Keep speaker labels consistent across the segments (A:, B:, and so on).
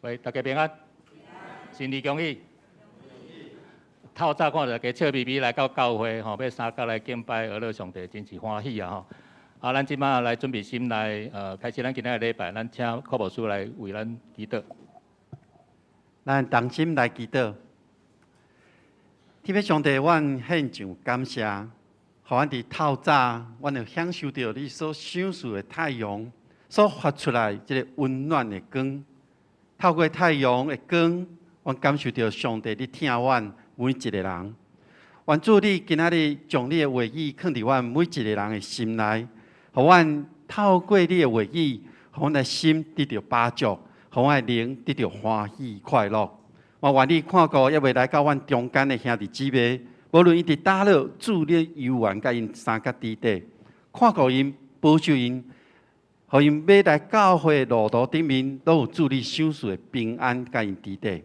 A: 喂，大家平安，新年恭喜。透早看著大家笑眯眯來到教會吼，欲相佮來敬拜阿樂上帝，真是歡喜啊吼！啊，咱這擺來準備心來，開始咱今仔的禮拜，咱請柯牧師來為咱祈禱。
B: 咱同心來祈禱。天父上帝，阮獻上感謝，予阮佇透早，阮會享受著你所賞賜的太陽所發出來這个溫暖的光。透過太陽的光，阮感受著上帝你疼阮每一个人。願主你今仔日將你的話語囥佇阮每一个人的心內，予阮透過你的話語，予阮的心得著飽足，予阮的靈得著歡喜快樂。我願你看顧猶未來到阮中間的兄弟姊妹，無論𪜶佇佗落，主你猶原佮𪜶相佮佇底，看顧𪜶，保守𪜶，予𪜶欲來教會路途頂面，攏有主你賞賜的平安佮𪜶佇底。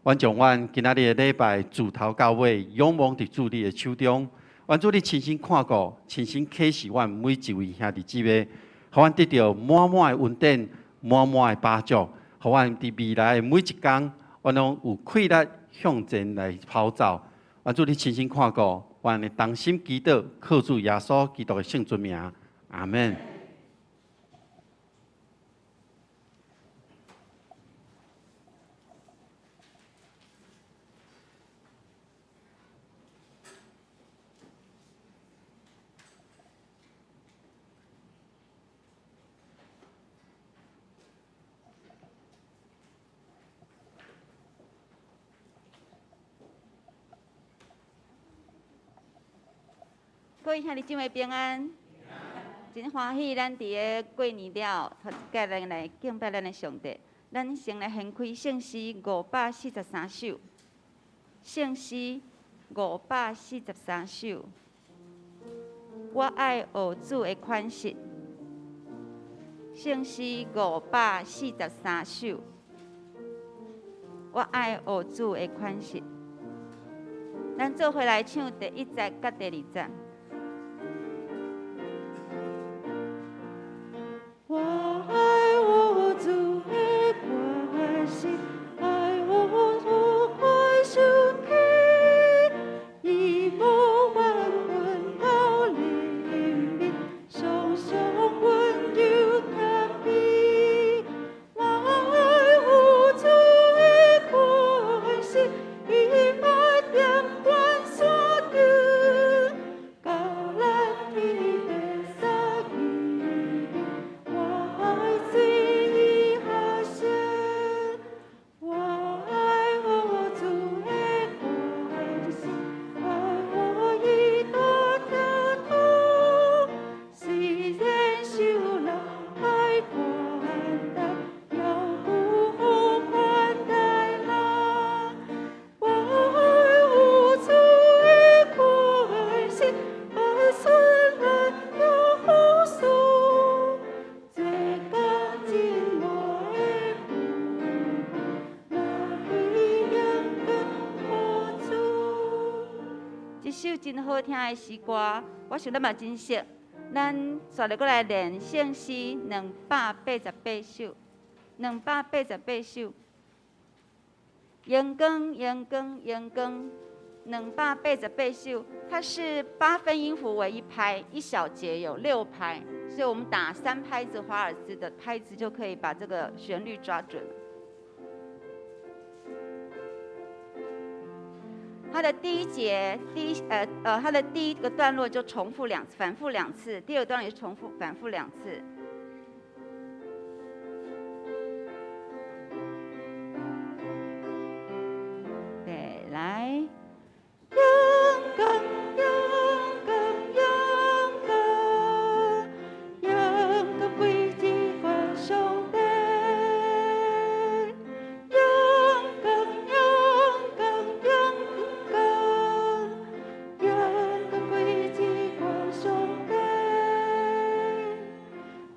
B: 阮將阮今仔日的禮拜自頭到尾，仰望佇主你的手中。願主你親身看顧，親身啟示阮每一位兄弟姊妹，予阮得著滿滿的恩典，滿滿的飽足，予阮佇未來的每一工，阮攏有氣力向前來跑走。願主你親身看顧，阮的同心祈禱，靠主耶穌基督的聖尊名，阿門。
C: 各位兄弟姊妹平安，真歡喜咱佇个過年了，頭一擺咱來敬拜咱的上帝。咱先來掀開聖詩543首，聖詩543首。我愛學主的款式，聖詩543首。我愛學主的款式。咱做伙來唱第一節佮第二節。我愛學主的款式，愛學主快受氣，伊無怨恨到憐憫，常常溫柔謙卑。我愛學主的款式，伊捌踮懸山頂，教咱天地三見面。我愛隨伊學習，我愛學主的款式，愛學伊多疼痛，雖然受人愛款待，猶不好款待人。我愛學主的款式，愛順來又好訴，做工真我的父，來去仰望主。
D: 這首真好聽的詩歌，我想咱嘛真熟。咱煞來閣來練聖詩288首，288首。熒光，熒光，熒光，288首，它是8分音符為一拍，一小節有6拍，所以我們打3拍子華爾茲的拍子就可以把這個旋律抓準。它的第一節，第一，它的第一個段落就重複兩次，反覆兩次，第二段也是重複，反覆兩次。對，來。
C: 勇敢，勇敢，勇敢，勇敢歸這款上帝。勇敢，勇敢，勇敢，勇敢歸這款上帝。我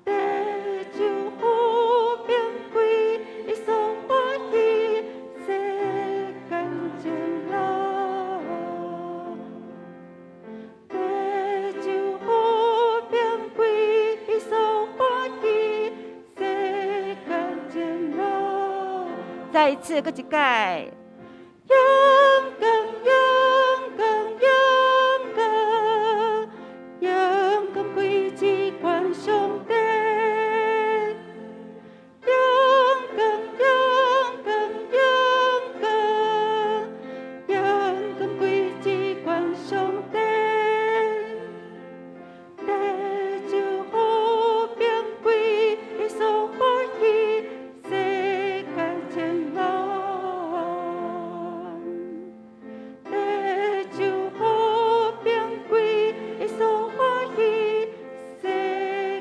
D: 再一次，閣一擺。勇敢，勇敢，勇敢，勇敢歸至懸上帝。勇敢，勇敢，勇敢，勇敢歸至懸上帝。得救和平歸所歡喜，世界前來。得救和平歸所歡喜，世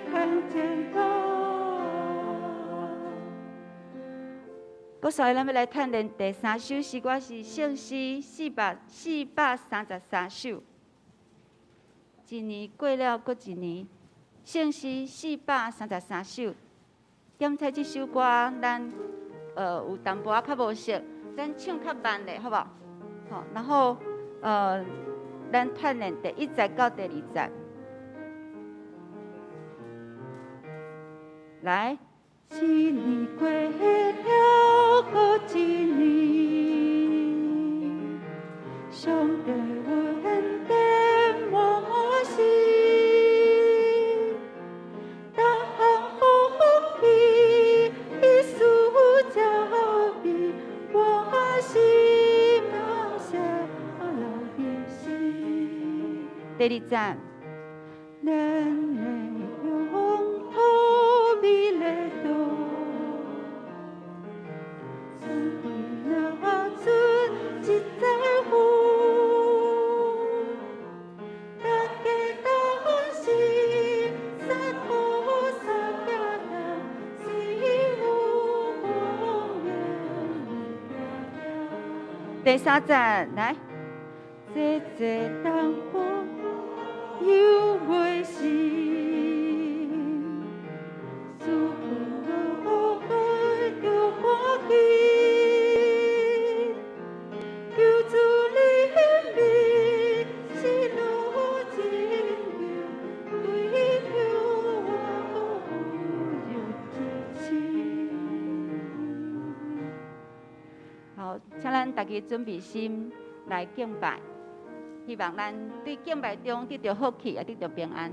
D: 界前來。閣所以，咱欲來趁練第三首詩歌是聖詩433首。一年過了，閣一年，聖詩433首。點彩這首歌，咱有淡薄仔較無熟，咱唱較慢咧，好無？好，然後咱趁練第一節到第二節。來，一年過了，閣一年，上帝恩典滿心，逐項福氣賜遮美，我心感謝來心。第二節，咱的用途美麗多，尊貴若出一在乎，大家同心，三土三行人，只有光明。第三節，來，濟濟當苦猶未死，祝福着歡喜，求主憐憫，喜樂拯救，追求我有支持。好，請咱大家準備心來敬拜，希望咱對敬拜中得著福氣，也得著平安。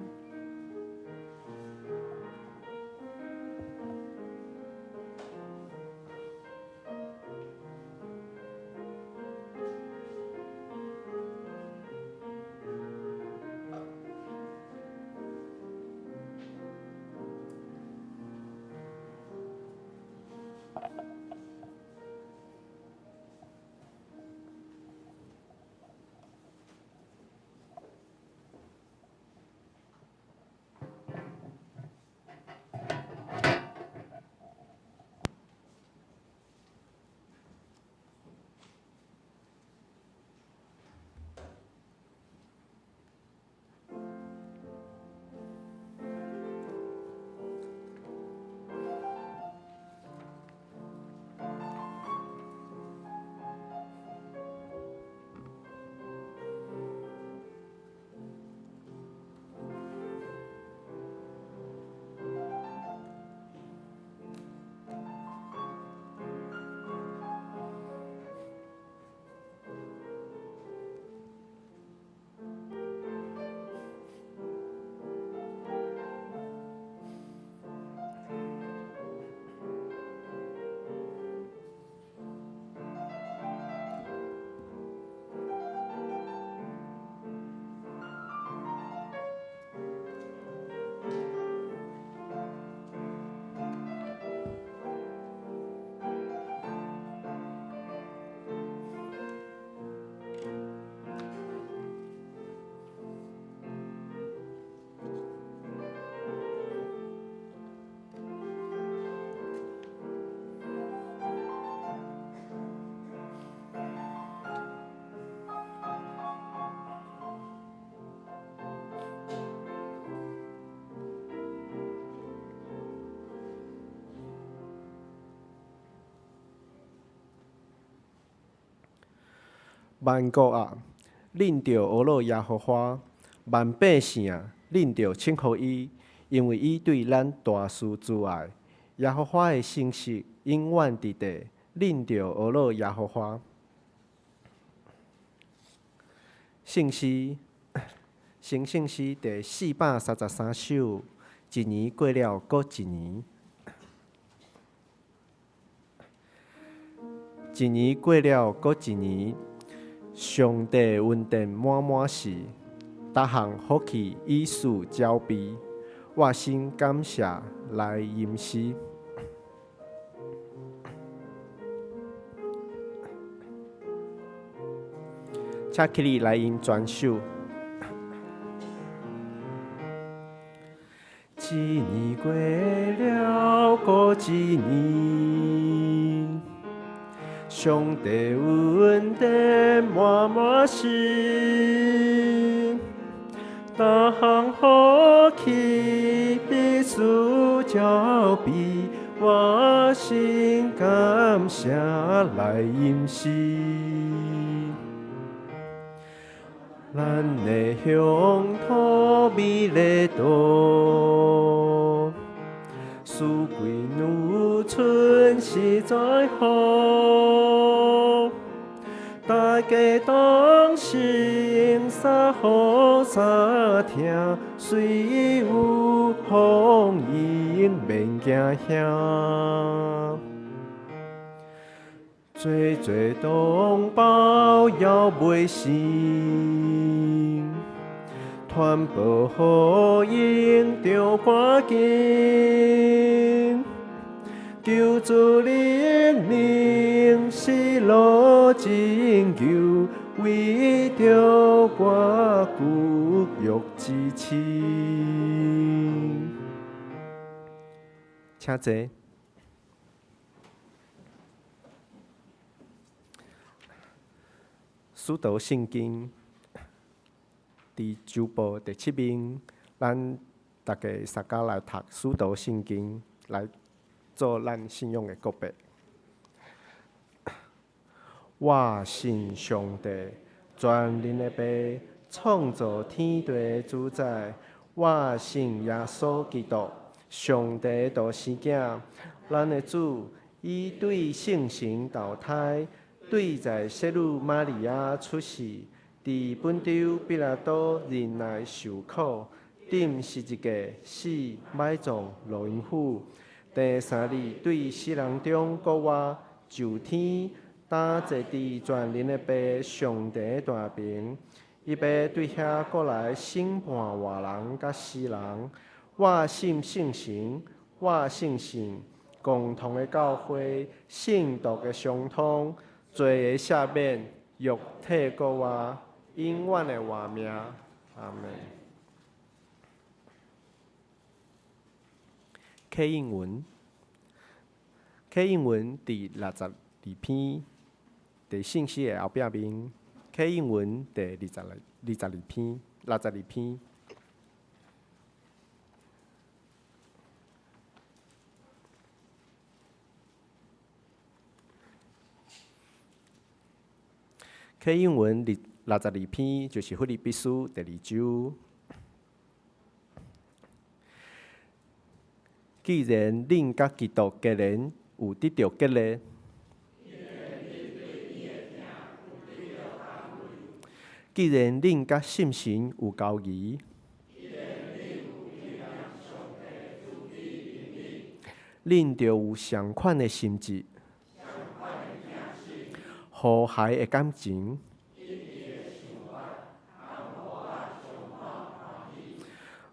E: 萬國啊，恁著呵咾耶和華；萬百姓啊，恁著稱呼伊，因為伊對咱大施慈愛。耶和華的誠實永遠佇地，恁著呵咾耶和华。圣诗，成圣诗第433首，一年过了阁一年，一年过了阁一年，上帝恩典满满是，逐项福气以赐交备，我心感谢来吟诗。请起立来吟全首。一年过了阁一年，上帝恩典满满是，逐项福气彼此交备，我心感谢来吟诗。咱的乡土美丽多，四季如春实在好，大家同心相好相听，虽有风雨免惊吓。济济同胞犹未成，传播福音著赶紧，求主灵能喜乐拯救，为著我骨肉之亲。请坐。使徒圣经伫周报第七面，咱逐家相共来读使徒圣经，来做咱信仰的告白。我信上帝，全能的父，创造天地的主宰。我信耶稣基督，上帝的独生囝，咱的主，伊对圣神投胎。对在圣女玛利亚出世，伫本丢彼拉多忍耐受苦，钉十字架死，埋葬落阴府。第三日对死人中复活，上天，担坐伫全能的父上帝的大爿，伊欲对遐过来审判活人佮死人。我信圣神，我信圣共同的教会，圣徒的相通。罪的赦免，肉体复活，永远的活命。阿们。启应文，启应文第62篇，伫圣诗的后壁面。启应文第22篇，62篇。启应文62篇，就是腓立比书第二章。既然恁佮基督结连，有得著激励；既然恁佮圣神有交谊；恁著有仝款的心志，和谐的感情，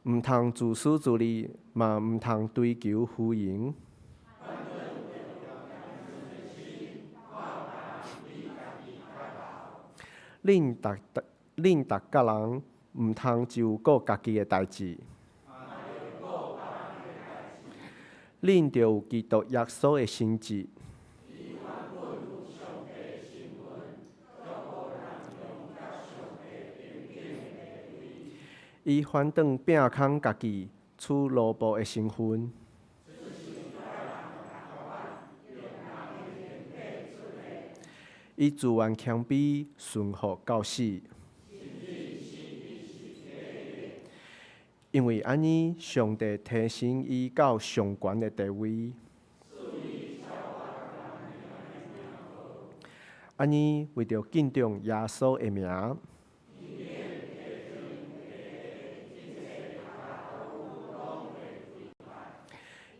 E: 毋通自私自利，嘛毋通追求虚荣。恁逐恁逐个人毋通只有顾家己的代誌。恁著有基督耶穌的心志。伊反轉摒空家己，取奴僕的身份。伊自願謙卑，順服到死。因為按呢，上帝提升伊到上懸的地位。按呢為著敬重耶穌的名，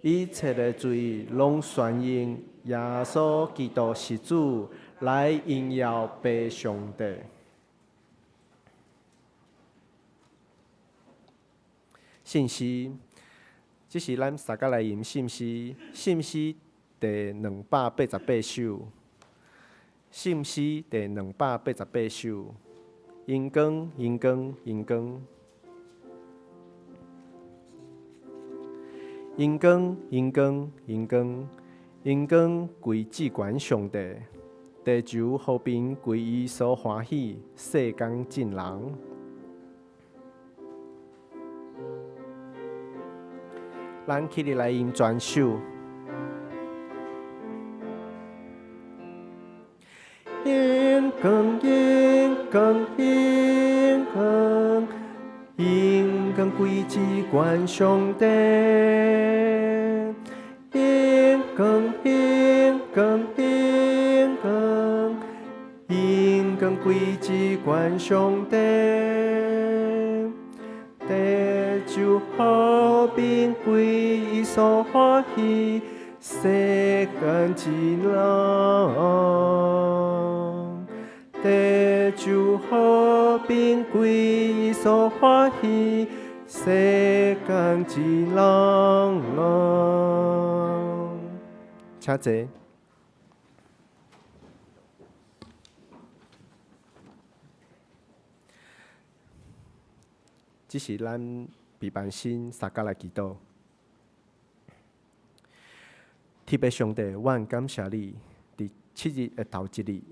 E: 一切的嘴攏宣認耶穌基督是主，來榮耀父上帝。信詩，這是咱三角來吟信詩，信詩第288首，信詩第288首，熒光，熒光，熒光。榮光，榮光，榮光，榮光歸至懸上帝，地球和平歸伊所歡喜，世間眾人。咱起立來吟全首。榮光，榮光，榮光，榮光歸至懸上帝。榮光，榮光，榮光，榮光歸至懸上帝。地球和平歸伊所歡喜，世間眾人。地球和平歸伊所歡喜，世間眾人。請坐。這是咱備辦心相佮來祈禱。天父上帝，阮感謝你，佇七日的頭一日，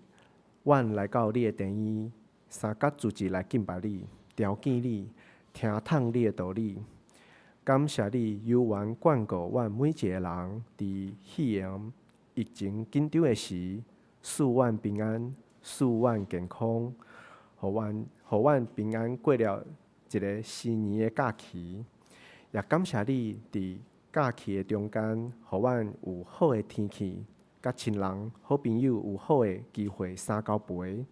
E: 阮來到你的殿院，相佮聚集來敬拜你，朝見你，聽聽你的道理。感謝你猶原眷顧阮每一個人，佇肺炎疫情緊張的時，賜阮平安，賜阮健康，予阮，予阮平安過了一个新年的假期。也感謝你佇假期的中間，予阮有好的天氣，佮親人、好朋友有好的機會三交陪。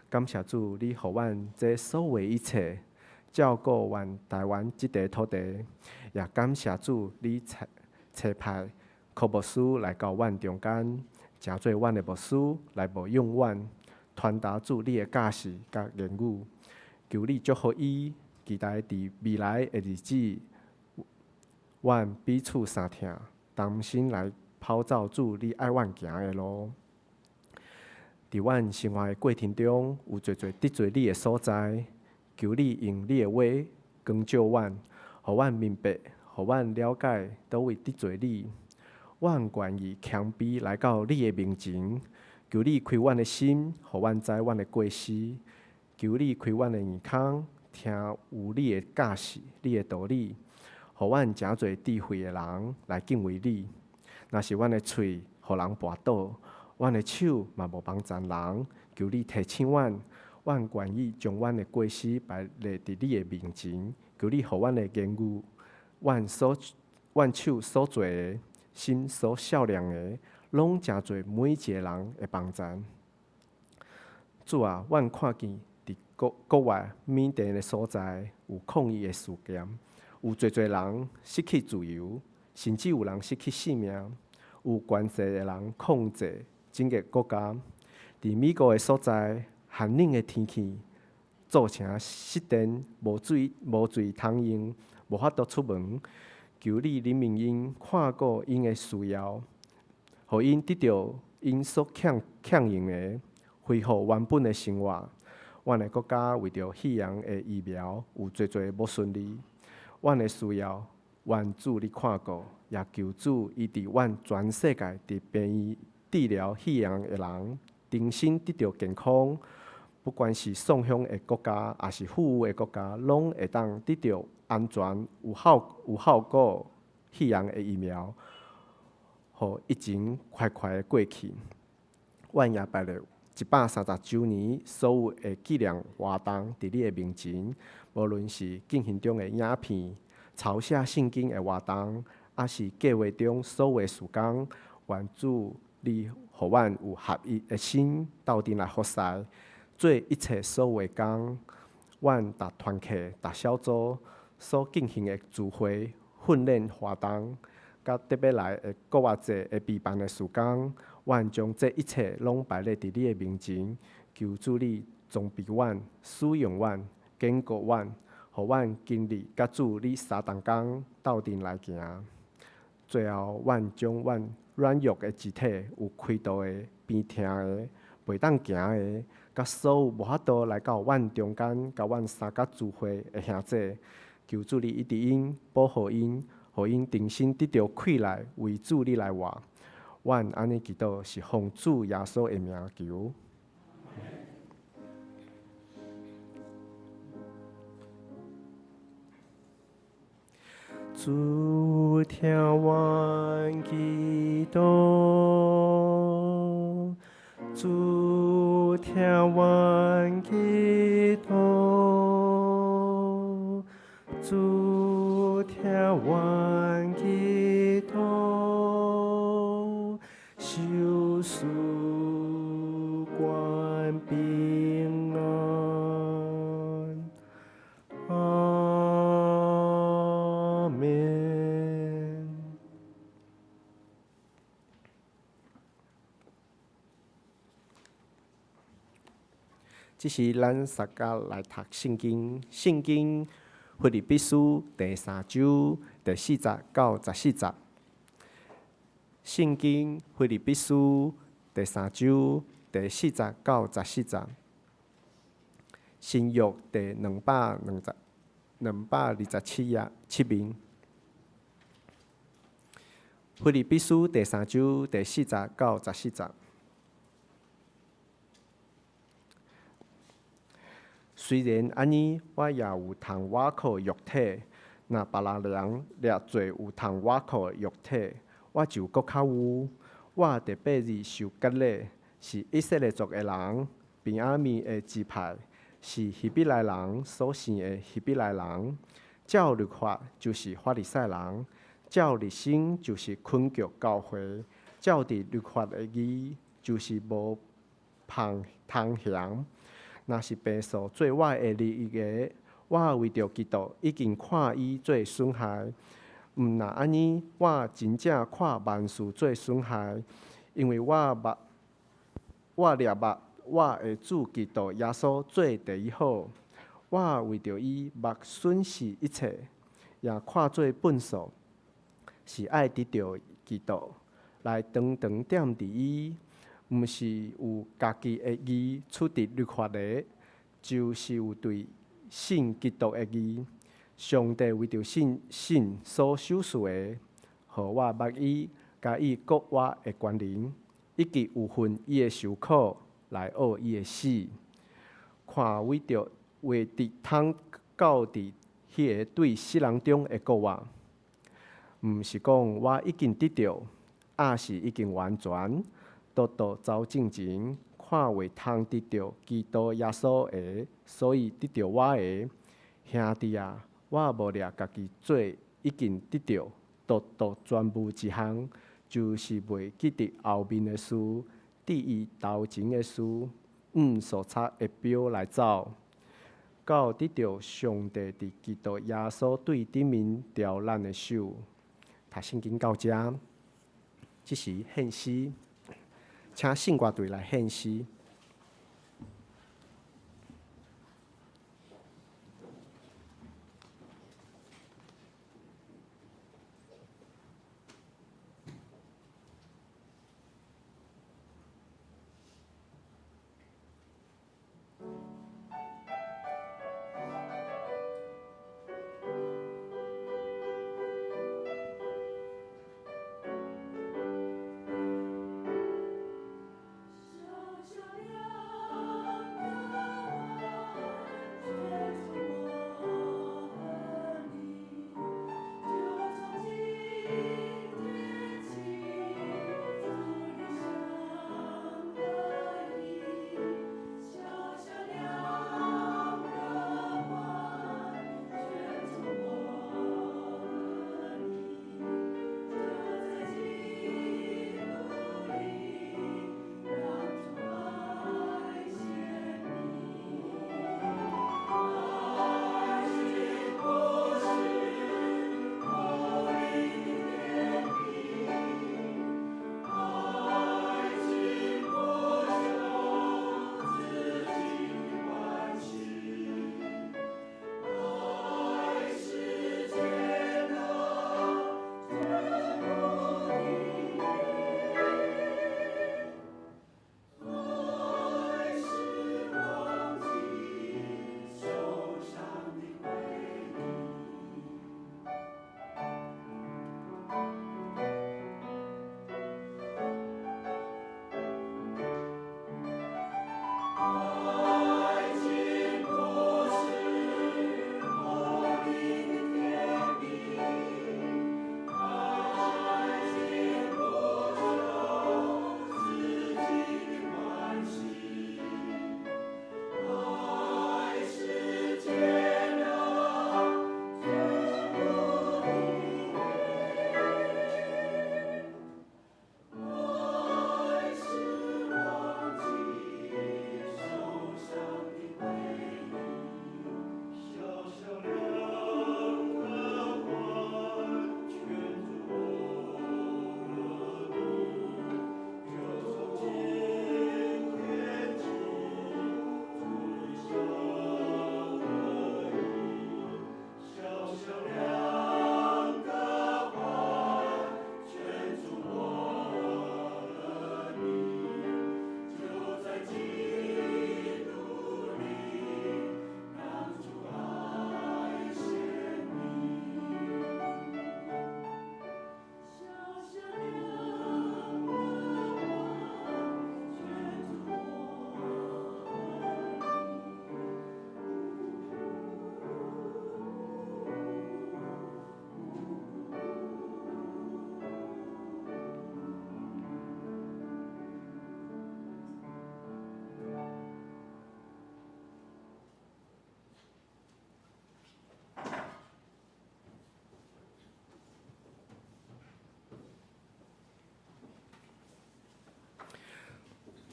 E: 感謝主，你予阮這所有的一切，照顧阮台灣這塊土地。也感謝主，你差差派柯牧師來到阮中間，成做阮的牧師來牧養阮，傳達主你的教示佮言語。求你祝福伊，期待佇未來的日子，阮彼此相疼，同心來跑走主你愛阮行的路。佇阮生活的過程中，有濟濟得罪你的所在，求你用你的話光照阮，予阮明白，予阮了解佗位得罪你。阮願意謙卑來到你的面前，求你開阮的心，予阮知阮的過失。求你開阮的耳孔，聽有你的教示、你的道理，予阮成做智慧的人來敬畏你。若是阮的喙予人跋倒，阮的手嘛無幫贊人，求你提醒阮，阮願意將阮的過失擺列佇你的面前，求你予阮的言語，阮所阮手所做的，心所肖念的，攏成做每一个人的幫贊。主啊，阮看見佇國國外緬甸的所在有抗議的事件，有濟濟人失去自由，甚至有人失去性命，有權勢的人控制整個國家。佇美國的所在，寒冷的天氣造成失電、無水、無水通用，無法度出門。求你憐憫𪜶，看顧𪜶的需要，予𪜶得著𪜶所欠欠用的，恢復原本的生活。阮的國家為著肺炎的疫苗有濟濟無順利，阮的需要，願主你看顧，也求主醫治阮全世界佇病院治療肺炎的人，重新得著健康。不管是喪鄉的國家，抑是富裕的國家，攏會當得著安全、有效、有效果肺炎的疫苗，予疫情快快的過去。阮也擺列130週年所有的紀念活動，佇你的面前，無論是進行中的影片、抄寫聖經的活動，抑是計劃中所有的事工，願主你予阮有合一的心，鬥陣來服侍，做一切所有的工。阮逐團契、逐小組所進行的聚會、訓練活動，佮特欲來的國外節的備辦的事工，阮將這一切攏擺咧佇你的面前，求主你裝備阮、使用阮、堅固阮，予阮經歷佮主你相同工鬥陣來行。最後，阮將阮軟弱的肢體，有開刀的、病疼的、袂當行的，佮所有無法度來到阮中間，佮阮相佮聚會的兄弟，求主你醫治𪜶，保護𪜶，予𪜶重新得著氣力，為主你來活。阮按呢祈禱，是奉主耶穌的名求。主聽阮祈禱，主聽阮祈禱，主聽阮祈禱，受賜願平安。阿們。這時咱相佮來讀聖經，聖經腓立比書第三章第四節到十四節。聖經腓立比書第三章第四節到十四節。新約第227頁七面。腓立比書第三章第四節到十四節。雖然按呢，我也有通倚靠肉體，若別人掠做有通倚靠肉體，我就閣較有。我第八日受割禮，是以色列族的人，便雅憫的支派，是希伯來人所生的希伯來人。照律法就是法利賽人，照熱心就是困局教會，照佇律法的義就是無通嫌。若是便數做我的利益的，我為著基督已經看伊做損害。毋若按呢，我真正看萬事做損害，因為我捌我掠捌我的主基督耶穌做第一好。我為著伊捌損失一切，也看做糞掃，是愛得著基督，來長長踮佇伊，毋是有家己的義出佇律法的，就是有對信基督的義。上帝為著信信所賞賜的，予我捌伊，共伊國外的權能，以及有份伊的受苦，來學伊的死。看為著為直通到佇彼个對死人中的國外，毋是講我已經得著，抑是已經完全，獨獨走進前，看袂通得著基督耶穌的，所以得著我的兄弟啊，我無掠家己做已經得著，獨獨專無一項，就是袂記得後面的事，致意頭前的事，按所差的標來走，到得著上帝佇基督耶穌對頂面召咱的手。讀聖經到遮，這時獻詩，請聖歌隊來獻詩。
C: 求求你。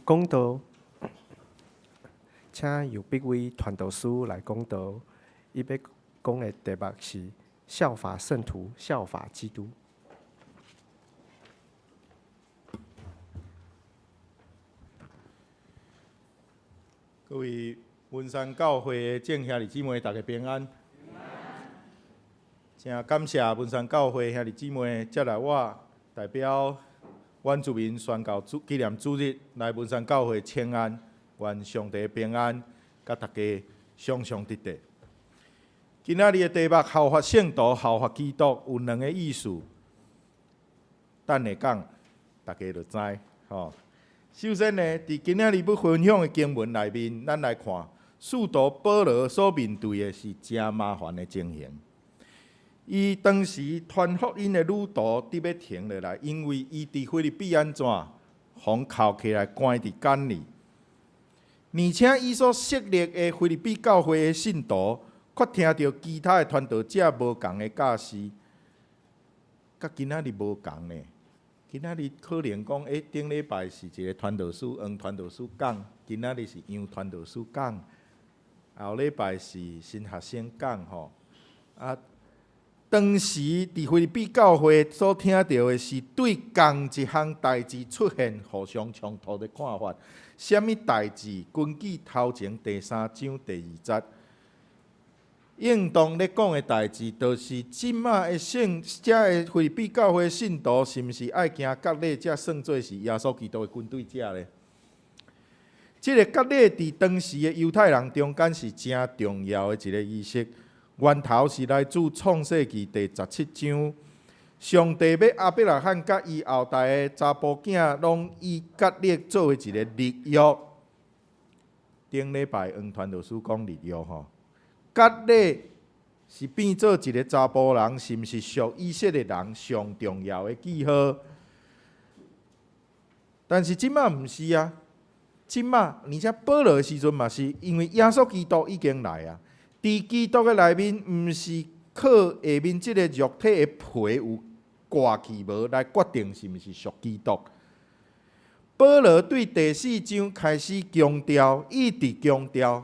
E: 講道。請尤碧威傳道師來講道，伊欲講的題目是效法聖徒，效法基督。
F: 各位文山教會的眾兄弟姊妹，大家平安。真感謝文山教會兄弟姊妹接來我代表阮住民宣告主紀念主日來文山教會請安，願上帝平安，佮大家雙雙得得。今仔日的題目效法聖徒，效法基督，有兩个意思。等下講，大家就知吼。首先呢，佇今仔日欲分享的經文內面，咱來看使徒保羅所面對的是誠麻煩的情形。伊當時傳福音的旅途得欲停落來，因為伊佇腓立比按怎，予銬起來關佇監裡。而且伊所設立的腓立比教會的信徒，卻聽著其他的傳道者無仝的教示，佮今仔日無仝呢。今仔日可能講，頂禮拜是一個傳道師黃傳道師講，今仔日是楊傳道師講，後禮拜是新學生講吼。啊，當時佇腓立比教會所聽著的是對仝一項代誌出現互相衝突的看法。啥物代誌？根據頭前第三章第二節。應當咧講的代誌，就是這馬的聖，遮的腓立比教會信徒，是毋是愛行割禮，才算做是耶穌基督的跟隨者咧？這个割禮佇當時的猶太人中間是誠重要的一个儀式，源頭是來自創世記第十七章，上帝欲亞伯拉罕佮伊後代的查埔囝，攏以割禮做為一个立約。頂禮拜黃傳道師講立約吼。割禮是變做一个查埔人，是毋是屬以色列人上重要的記號？但是這馬毋是啊，這馬而且保羅的時陣嘛是，因為耶穌基督已經來啊。佇基督的內面，毋是靠下面這个肉體的皮有割去無來決定是毋是屬基督。保羅對第四章開始強調，一直強調，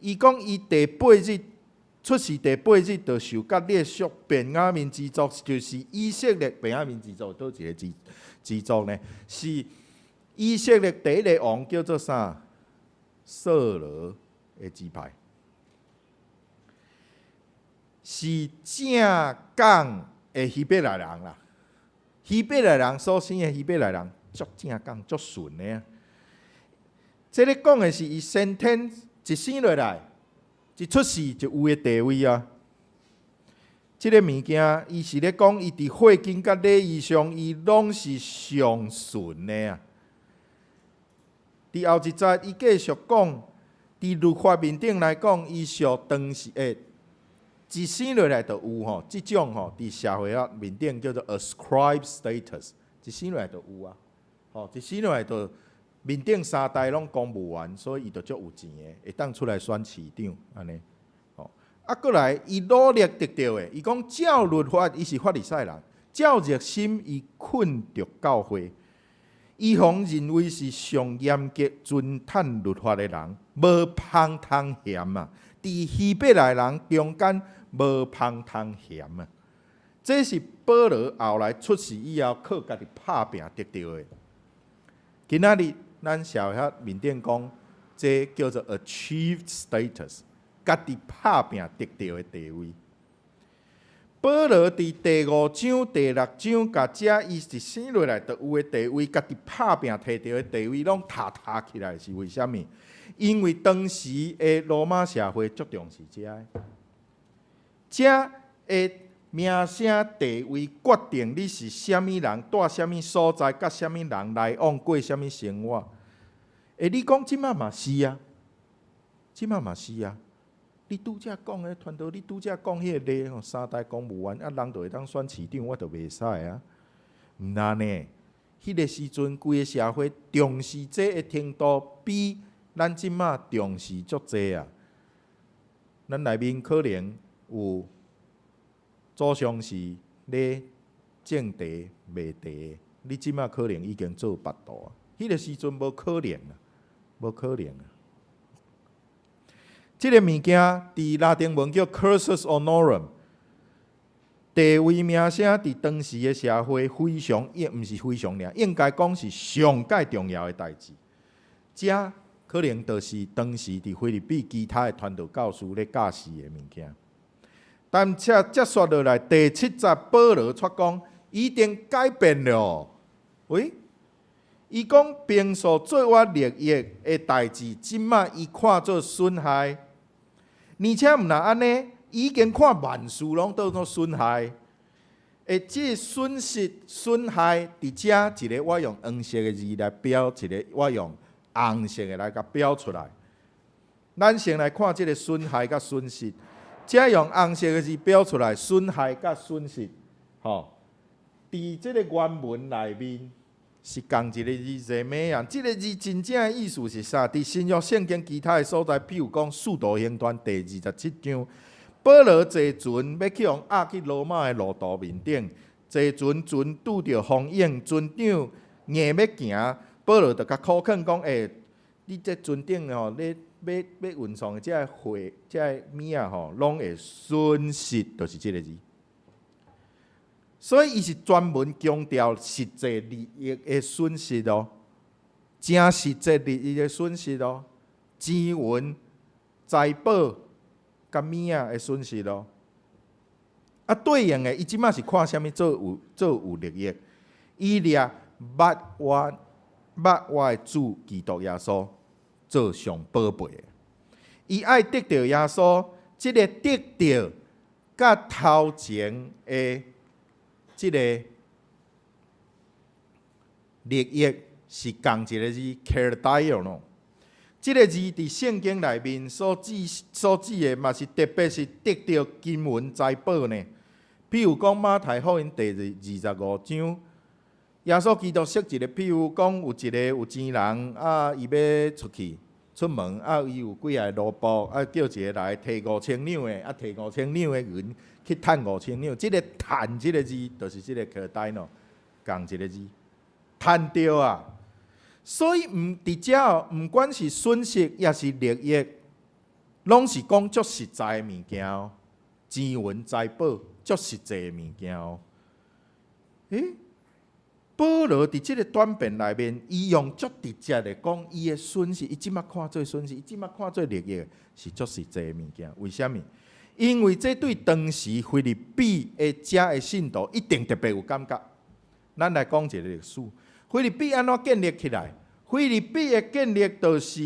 F: 伊講伊第八日。出世第八日就受割禮，屬便雅憫支族，就是以色列便雅憫支族佗一个支族呢？是以色列第一个王叫做啥？掃羅的支派，是正港的希伯來人啦。希伯來人所生的希伯來人，足正港、足純的啊。這个講的是伊先天一生落來。一出世就有的地位啊！這个物件，伊是咧講，伊佇血經佮禮儀上，伊攏是上純的啊！佇後一節，伊繼續講，佇律法面頂來講，伊屬當時的一生落來就有吼，這種吼，佇社會啊面頂叫做 ascribed status，一生落來就有啊，吼，一生落來就。面頂三代攏公務員，所以伊就足有錢的，會當出來選市長按呢。吼，啊，閣來，伊努力得著的，伊講照律法，伊是法利賽人，照熱心伊困著教會，伊予認為是上嚴格遵趁律法的人，無芳通嫌啊！佇希伯來人中間無芳通嫌啊！這是保羅後來出世以後靠家己拍拚得著的。今仔日咱社會面頂講，這叫做 achieved status，家己拍拚得著的地位。保羅佇第五章、第六章，共遮伊一生落來就有的地位，家己拍拚提著的地位，攏塔塔起來，是為啥物？因為當時的羅馬社會足重視這个，遮的名聲地位決定你是啥物人，蹛啥物所在，佮啥物人來往，過啥物生活。你講這馬嘛是啊，這馬嘛是啊。你拄才講的傳道，你拄才講彼个例吼，三代公務員啊，人就會當選市長，我就袂使啊。毋若呢，彼个時陣規个社會重視這个程度，比咱這馬重視足濟啊。咱內面可能有祖上是咧種茶賣茶的，你這馬可能已經做腹肚啊。彼个時陣無可能啊。無可能啊！這個物件佇拉丁文叫 cursus honorum，地位名聲佇當時的社會非常，應毋是非常爾，應該講是上蓋重要的代誌。這可能就是當時佇腓立比其他的傳道教師咧教示的物件。但這接續落來第七節，保羅卻講已經改變了。喂，伊講平素做我利益的代誌，這馬伊看做損害。而且毋但按呢，已經看萬事攏當做損害。欸，這損失損害佇遮一个我用黃色的字來標，一个我用紅色的來共標出來。咱先來看這个損害佮損失，遮用紅色的字標出來，損害佮損失，吼，佇這个原文內面是仝一个字 ζημία，這个字真正的意思是啥？佇新約聖經其他的所在，譬如講《使徒行傳》第27章，保羅坐船欲去予押去羅馬的路途面頂，坐船船拄著風湧，船長硬欲行，保羅就共苦勸講：欸，你這船頂吼，你欲欲運送的這个貨、這个物仔吼，攏會損失，就是這个字。所以伊是專門強調實際利益的損失哦，誠實際利益的損失哦，錢銀、財寶佮物仔的損失哦。啊，對應的，伊這馬是看啥物做有利益？伊掠捌我捌我的主基督耶穌做上寶貝的。伊愛得著耶穌，這个得著佮頭前的這个利益是仝一个字 κερδείω。這个字佇聖經內面所指的，嘛是特別是得著金銀財寶呢。譬如講馬太福音第25章，耶穌基督設一个譬喻，講有一個有錢人啊，伊欲出去出門啊，伊有幾个奴僕啊，叫一个來提五千兩的，啊提五千兩的銀去趁五千兩。這个趁這个字，就是這个 κερδείω，仝一个字，趁著啊。所以毋佇遮哦，毋管是損失抑是利益，攏是講足實在的物件哦，錢銀財寶足實際的物件哦。欸，保羅佇這个轉變內面，伊用足直接的講，伊的損失，伊這馬看做損失，伊這馬看做利益，是足實際的物件。為啥物？因為這對當時腓立比的遮的信徒一定特別有感覺。咱來講一个歷史，腓立比按怎建立起來？腓立比的建立，就是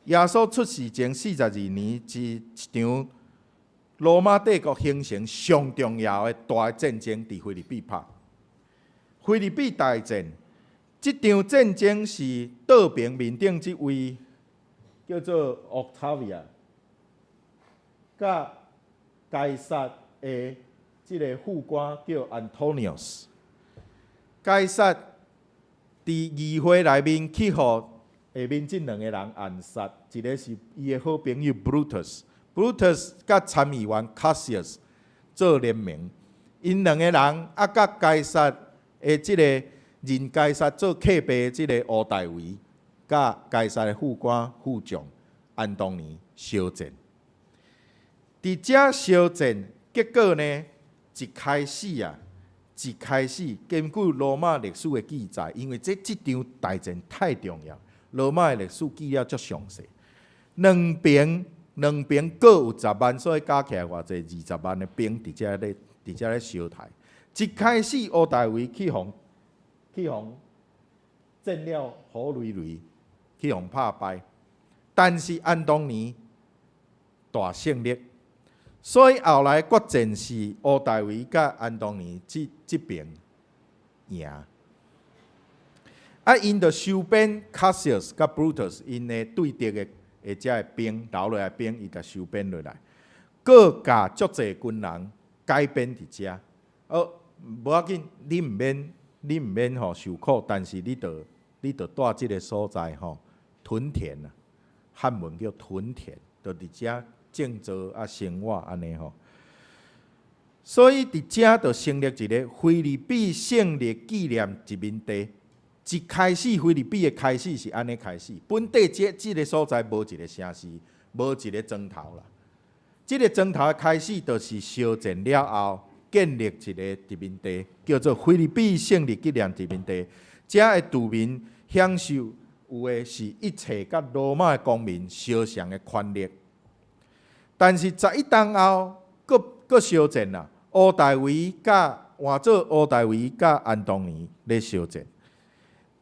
F: 耶穌出世前42年，一場羅馬帝國形成上重要的大戰爭，佇腓立比拍。腓立比大戰，這場戰爭是倒爿面頂這位叫做 Octavia，佮該撒的這个副官叫 Antonius。該撒佇議會內面去予下面這兩个人暗殺，一个是伊的好朋友 Brutus，Brutus 佮參議員 Cassius 做聯盟，𪜶兩个人啊，佮該撒的這个認該撒做客爸的這个屋大維，佮該撒的副官副將安東尼相戰。佇遮相戰，結果呢，一開始根據羅馬歷史的記載，因為這場大戰太重要，羅馬的歷史記了足詳細。兩邊各有十萬，所以加起來偌濟20萬的兵佇遮咧相刣。一開始屋大維去予戰了好累累，去予拍敗，但是安東尼大勝利，所以後來決戰是屋大維佮安東尼這邊贏。啊，𪜶就收編 Cassius 佮 Brutus 𪜶的對敵的遮个兵留落來兵，伊共收編落來，閣共足濟軍人改編佇遮。哦，無要緊，你毋免吼受苦，但是你著蹛這个所在吼，屯田啊，漢文叫屯田，就佇遮種作啊生活按呢吼。所以佇遮就成立一个腓立比勝利紀念殖民地。一開始腓立比的開始是按呢開始，本底這個所在無一個城市，無一個莊頭啦。這個莊頭的開始，就是相戰了後建立一個殖民地，叫做腓立比勝利紀念殖民地。遮的住民享受有的是一切佮羅馬的公民相像的權利。但是11冬後，閣閣相戰啦，屋大維佮換做屋大維佮安東尼咧相戰。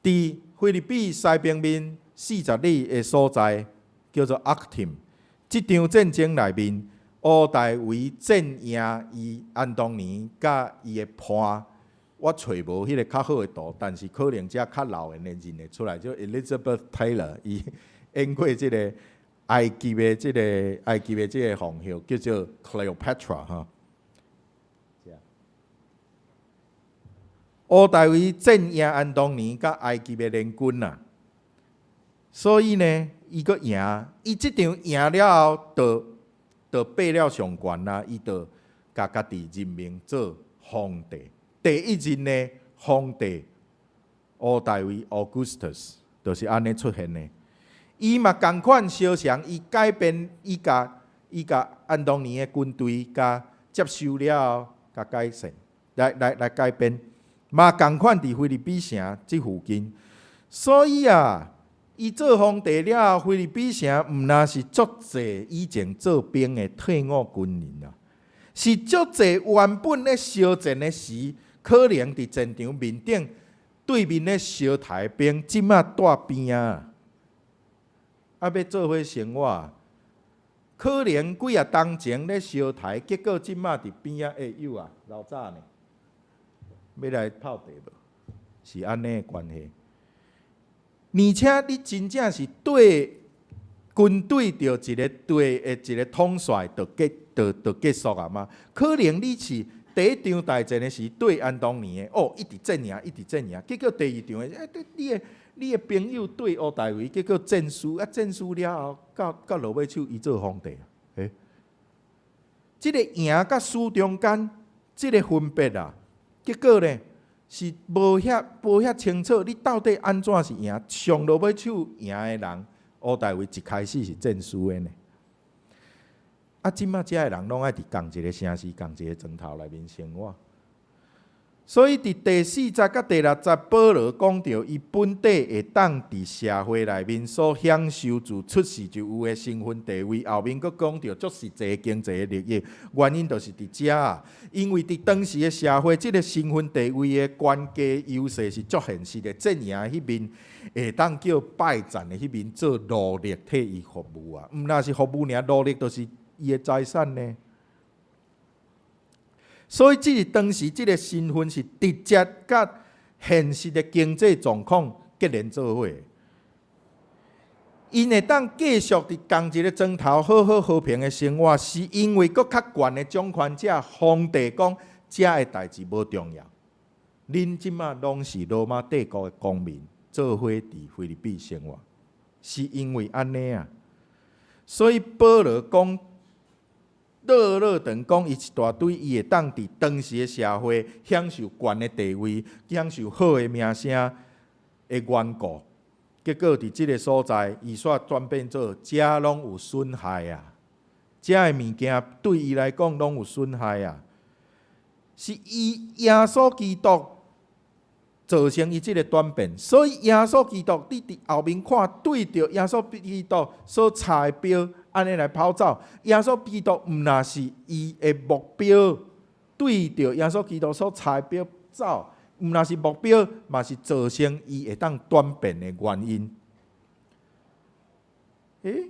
F: 佇腓立比西北面40里的所在，叫做 Actium。這場戰爭內面，屋大維戰贏伊安東尼佮伊的伴，我揣無彼个較好的圖，但是可能遮較老的認會出來，就 Elizabeth Taylor，伊演過這个埃及的這個皇后，叫做 Cleopatra 哈。屋大維戰贏安東尼佮埃及的聯軍啊，所以呢，伊閣贏，伊這場贏了後，就爬了上懸啦，伊就共家己任命做皇帝。第一任的皇帝屋大維 Augustus 就是按呢出現的。伊嘛仝款相像，伊改變，伊共安東尼的軍隊共接收了後，共改善，來改變。嘛仝款佇腓立比城這附近，所以啊，伊做皇帝了後，腓立比城毋但是足濟以前做兵的退伍軍人啊，是足濟原本咧相戰的時，可能佇戰場面頂對面咧相刣兵，這馬蹛邊仔，啊欲做伙生活，可能幾若冬前咧相刣，結果這馬佇邊仔，欸有啊，老早呢。欲來泡茶無？是按呢的關係。而且你真正是對軍隊著一個隊的一個統帥，就結束啊嗎？可能你是第一場大戰的時對安東尼的，哦，一直戰贏，一直戰贏，結果第二場的，欸，你的朋友對屋大維，結果戰輸，啊，戰輸了後，到落尾手伊做皇帝啊，欸，這個贏佮輸中間，這個分別啊。結果呢，是無遐清楚，你到底按怎是贏？上落尾手贏的人，屋大維一開始是戰輸的呢。啊，這馬遮的人攏愛佇仝一個城市、仝一個莊頭內面生活。所以佇第四節佮第六節，保羅講著伊本底會當佇社會內面所享受自出世就有的身份地位，後面閣講著足實際經濟的利益，原因就是佇遮啊。因為佇當時的社會，這個身份地位的懸低優勢是足現實的，陣營彼面會當叫敗戰的彼面做奴隸替伊服務啊，毋但是服務爾，奴隸就是伊的財產呢。所以，這是當時這個身份是直接佮現實的經濟狀況結連做伙。𪜶會當繼續佇仝一个莊頭好好和平的生活，是因為閣較懸的掌權者皇帝講，遮的代誌無重要。恁這馬攏是羅馬帝國的公民，做伙佇腓立比生活，是因為按呢啊。所以保羅講。落落長講，伊一大堆，伊會當佇當時的社會享受懸的地位，享受好的名聲的緣故。結果佇這个所在，伊煞轉變做遮攏有損害啊！遮的物件對伊來講攏有損害啊！是伊耶穌基督造成伊這个轉變，所以耶穌基督，你佇後面看，對著耶穌基督所插的標。按呢來跑走，耶穌基督毋若是伊的目標，對著耶穌基督所插的標走，毋若是目標，嘛是造成伊會當轉變的原因。欸，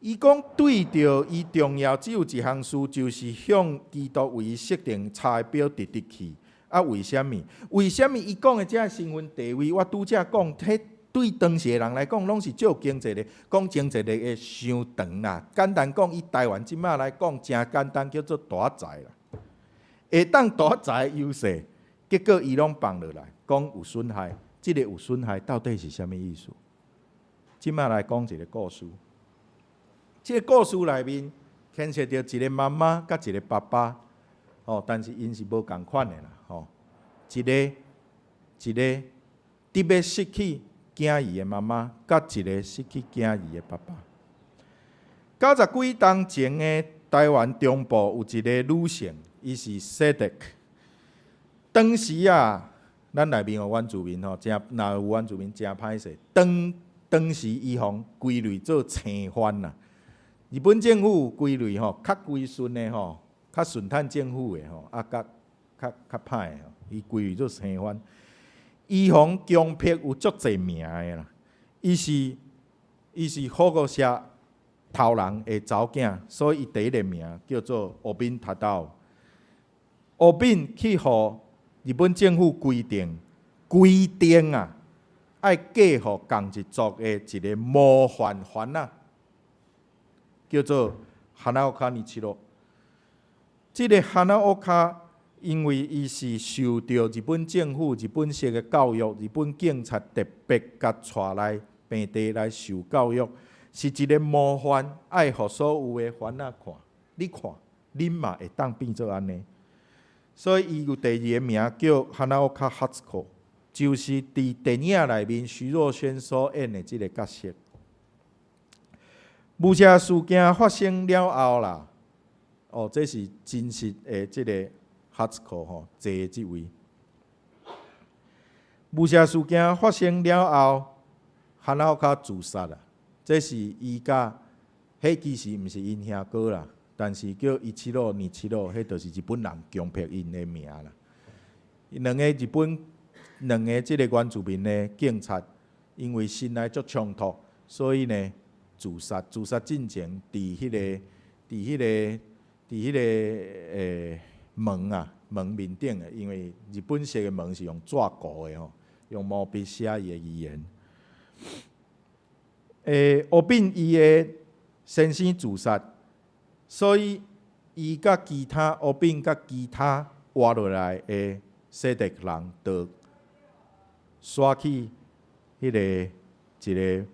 F: 伊講對著伊重要只有一項事，就是向基督為伊設定插的標直直去。啊，為啥物？為啥物伊講的這个身份地位？我拄才講，彼對當時的人來講，攏是足經濟的，講經濟的會傷長啦。簡單講，以台灣這馬來講，誠簡單，叫做大財啦。會當大財優勢，結果伊攏放落來，講有損害。這个有損害到底是啥物意思？這馬來講一个故事。這个故事內面牽涉著一个媽媽佮一个爸爸，哦，但是𪜶是無仝款的啦，吼。一个一个。一个失去囝兒的媽媽，佮一个失去囝兒的爸爸。九十幾冬前的台灣中部有一个女性，伊是西德。當時啊，咱內面有原住民吼，誠若有原住民誠歹勢。當當時伊予歸類做生番啦。日本政府歸類吼，較歸順的吼，較順趁政府的吼，啊，佮較較歹的吼，伊歸類做生番。伊予強迫有足濟名的啦，伊是伊是保護社頭人的查某囝，所以伊第一个名叫做烏敏塔道。烏敏去予日本政府規定規定啊，愛嫁予仝一族的一个模範番仔，叫做花岡尼七羅。這个花岡因為伊是受著日本政府、日本式的教育，日本警察特別共帶來平地來受教育，是一个模範，愛予所有的番仔看。你看，恁嘛會當變做按呢。所以伊有第二个名叫花岡哈茨可，就是佇電影內面徐若瑄所演的這个角色。霧社事件發生了後啦，哦，這是真實的這个哈茨可吼，坐的這位。霧社事件發生了後，花岡自殺啦。這是伊佮，彼其實毋是𪜶兄哥啦，但是叫伊七魯、尼七魯，彼就是日本人強迫𪜶的名啦。兩个日本，兩个這个原住民的警察，因為心內足衝突，所以呢自殺。自殺進前，佇彼个、佇彼個、佇彼个門啊，門面頂的，因為日本式的門是用紙糊的吼，用毛筆寫伊的遺言。烏敏伊的先生自殺，所以伊佮其他烏敏佮其他活落來的西德人，就徙去彼个一个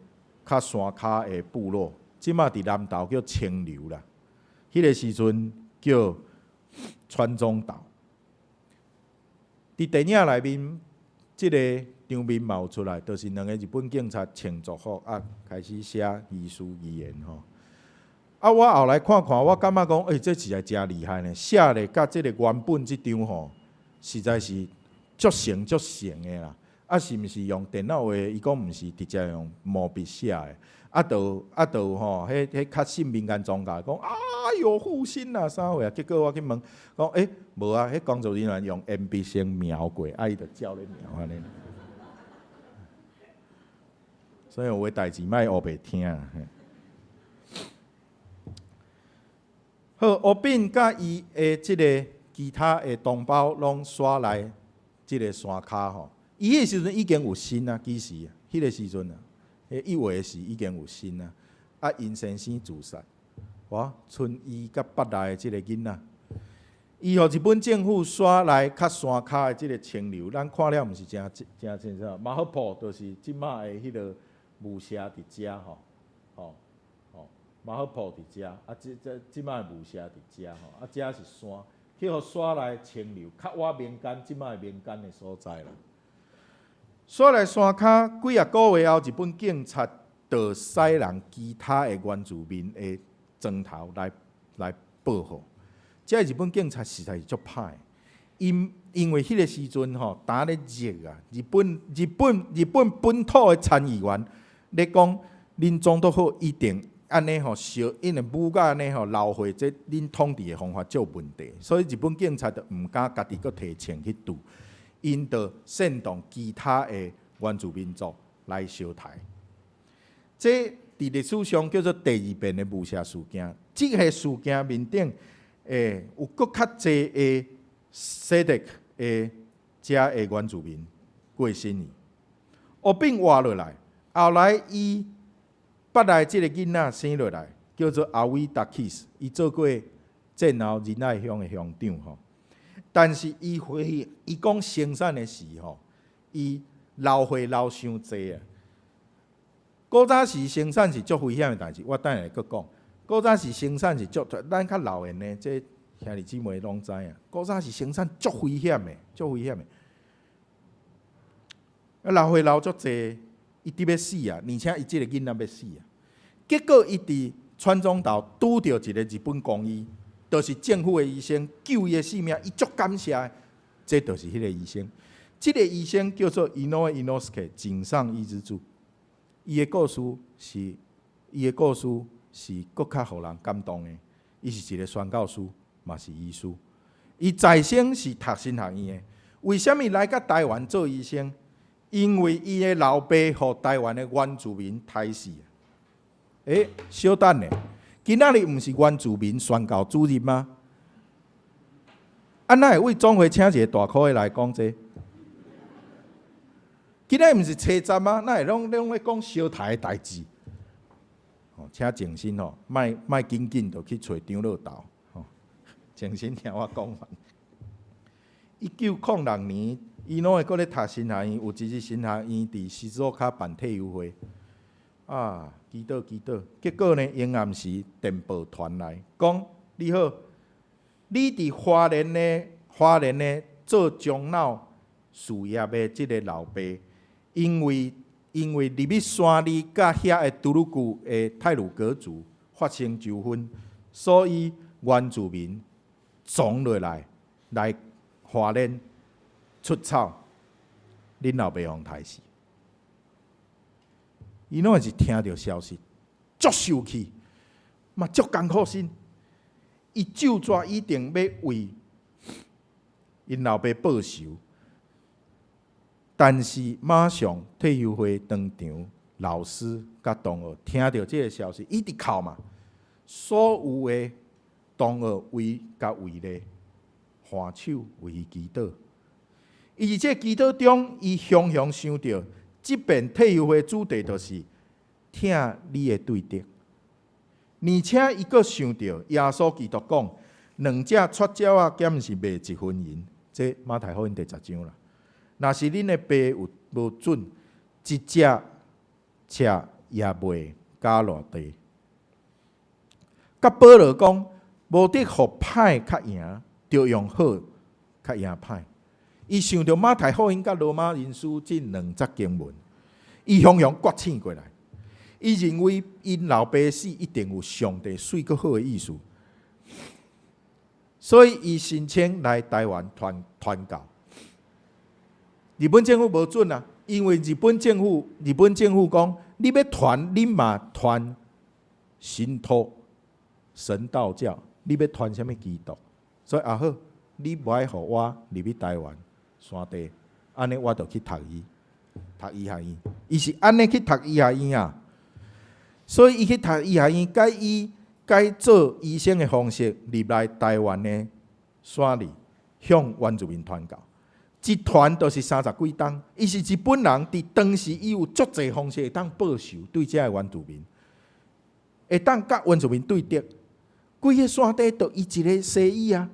F: 較山跤的部落，這馬佇南投叫清流啦。彼个時陣叫川中島。佇電影內面，這个場面嘛有出來，就是兩个日本警察穿族服啊，開始寫遺書遺言吼。啊，我後來看看，我感覺講，欸，這實在誠厲害呢，寫咧佮這个原本這張吼，實在是足像足像的啦。啊，是毋是用電腦畫？伊講毋是直接用毛筆寫的。啊，就啊就吼，彼彼較信民間宗教講，啊喲附身啊啥貨啊？結果我去問講，欸，無啊，彼工作人員用鉛筆先描過，啊，伊就照咧描按呢。所以有的代誌莫烏白聽。好，烏敏佮伊的這个其他的同胞攏徙來這个山跤吼。伊彼時陣已經有身啊，其實彼个時陣啊，彼伊畫的時已經有身啊。啊，𪜶先生自殺，哇，賰伊佮腹內的這个囡仔，伊予日本政府徙來較山跤的這个清流，咱看了毋是誠誠清楚。麻坡埔就是這馬的彼个霧社佇遮吼，吼吼，麻坡埔佇遮，啊，這這這馬的霧社佇遮吼，啊，遮是山，去予徙來清流，較倚民間，這馬的民間的所在啦。徙來山跤幾仔个月後，日本警察就使人其他的原住民的莊頭來來報復。這个日本警察實在是足歹，𪜶因為彼个時陣吼，焦咧熱啊，日本日本日本本土的參議員咧講，恁總督府一定按呢吼，燒，因為武甲按呢吼流血，這恁統治的方法足有問題，所以日本警察就毋敢家己閣提槍去拄。𪜶就煽動其他的原住民族來相刣。這佇歷史上叫做第二遍的霧社事件。這个事件面頂，有閣較濟的西德的遮的原住民過身去。烏敏活落來，後來伊腹內這个囡仔生落來，叫做阿維達基斯，伊做過戰後仁愛鄉的鄉長吼。但是伊回伊講生產的時吼，伊流血流傷濟啊。古早時生產是足危險的代誌，我等下會閣講。古早時生產是足，咱較老緣的，這兄弟姊妹攏知影。古早時生產足危險的，足危險的。啊，老歲老足濟，伊佇欲死啊，而且伊這个囡仔欲死啊。結果伊佇川中島拄著一个日本公醫，就是政府的醫生救伊的性命，伊足感謝的。這就是彼个醫生，這个醫生叫做伊諾伊諾斯克井上伊之助。伊的故事是閣較予人感動的。伊是一个宣教師，嘛是醫師。伊在生是讀神學院的，為啥物來到台灣做醫生？因為伊的老爸予台灣的原住民刣死。欸，小等下，今仔日毋是原住民宣教主日嗎？啊，哪會為總會請一个大箍的來講這個？今仔日毋是初十嗎？哪會攏咧講燒刣的代誌？哦，請靜心吼，莫莫緊緊就去揣長老豆。吼，靜心聽我講完。1906年，伊攏會閣咧讀神學院，有一日神學院佇静岡辦退休會，啊，祈禱祈禱，結果呢，閒暗時電報傳來，講你好，你佇花蓮的做樟腦事業的這个老爸，因為入去山裡佮遐的都魯固的太魯閣族發生糾紛，所以原住民傱落來來花蓮出草，恁老爸予刣死。伊攏是聽著消息，足受氣，嘛足艱苦心。伊就紙一定欲為𪜶老爸報仇，但是馬上退休會當場，老師佮同學聽著這个消息，一直哭嘛。所有的同學圍共圍咧，頤手為伊祈禱。伊佇這祈禱中，伊雄雄想著，這遍退休會主題就是疼你的對敵。而且伊閣想著耶穌基督講，兩隻撮鳥仔敢毋是賣一分銀？這馬太福音第10章啦。若是恁的爸有無准，一隻尺也袂加落地。佮保羅講，無得予歹較贏，著用好較贏歹。伊想著馬太福音佮羅馬人書這兩節經文，伊雄雄覺醒過來。伊認為𪜶老爸死一定有上帝媠閣好的意思，所以伊申請來台灣傳教。日本政府無准啊，因為日本政府講，你欲傳，你嘛傳神道神道教，你欲傳啥物基督？所以也好，你無愛予我入去台灣山地，按呢我就去讀醫，讀醫學院。伊是按呢去讀醫學院啊。所以伊去讀醫學院，改以改做醫生的方式入來台灣的山裡，向原住民傳教。一傳就是三十幾冬。伊是日本人，佇當時伊有足濟方式會當報仇，對遮的原住民，會當佮原住民對敵。規个山地就伊一个西醫啊，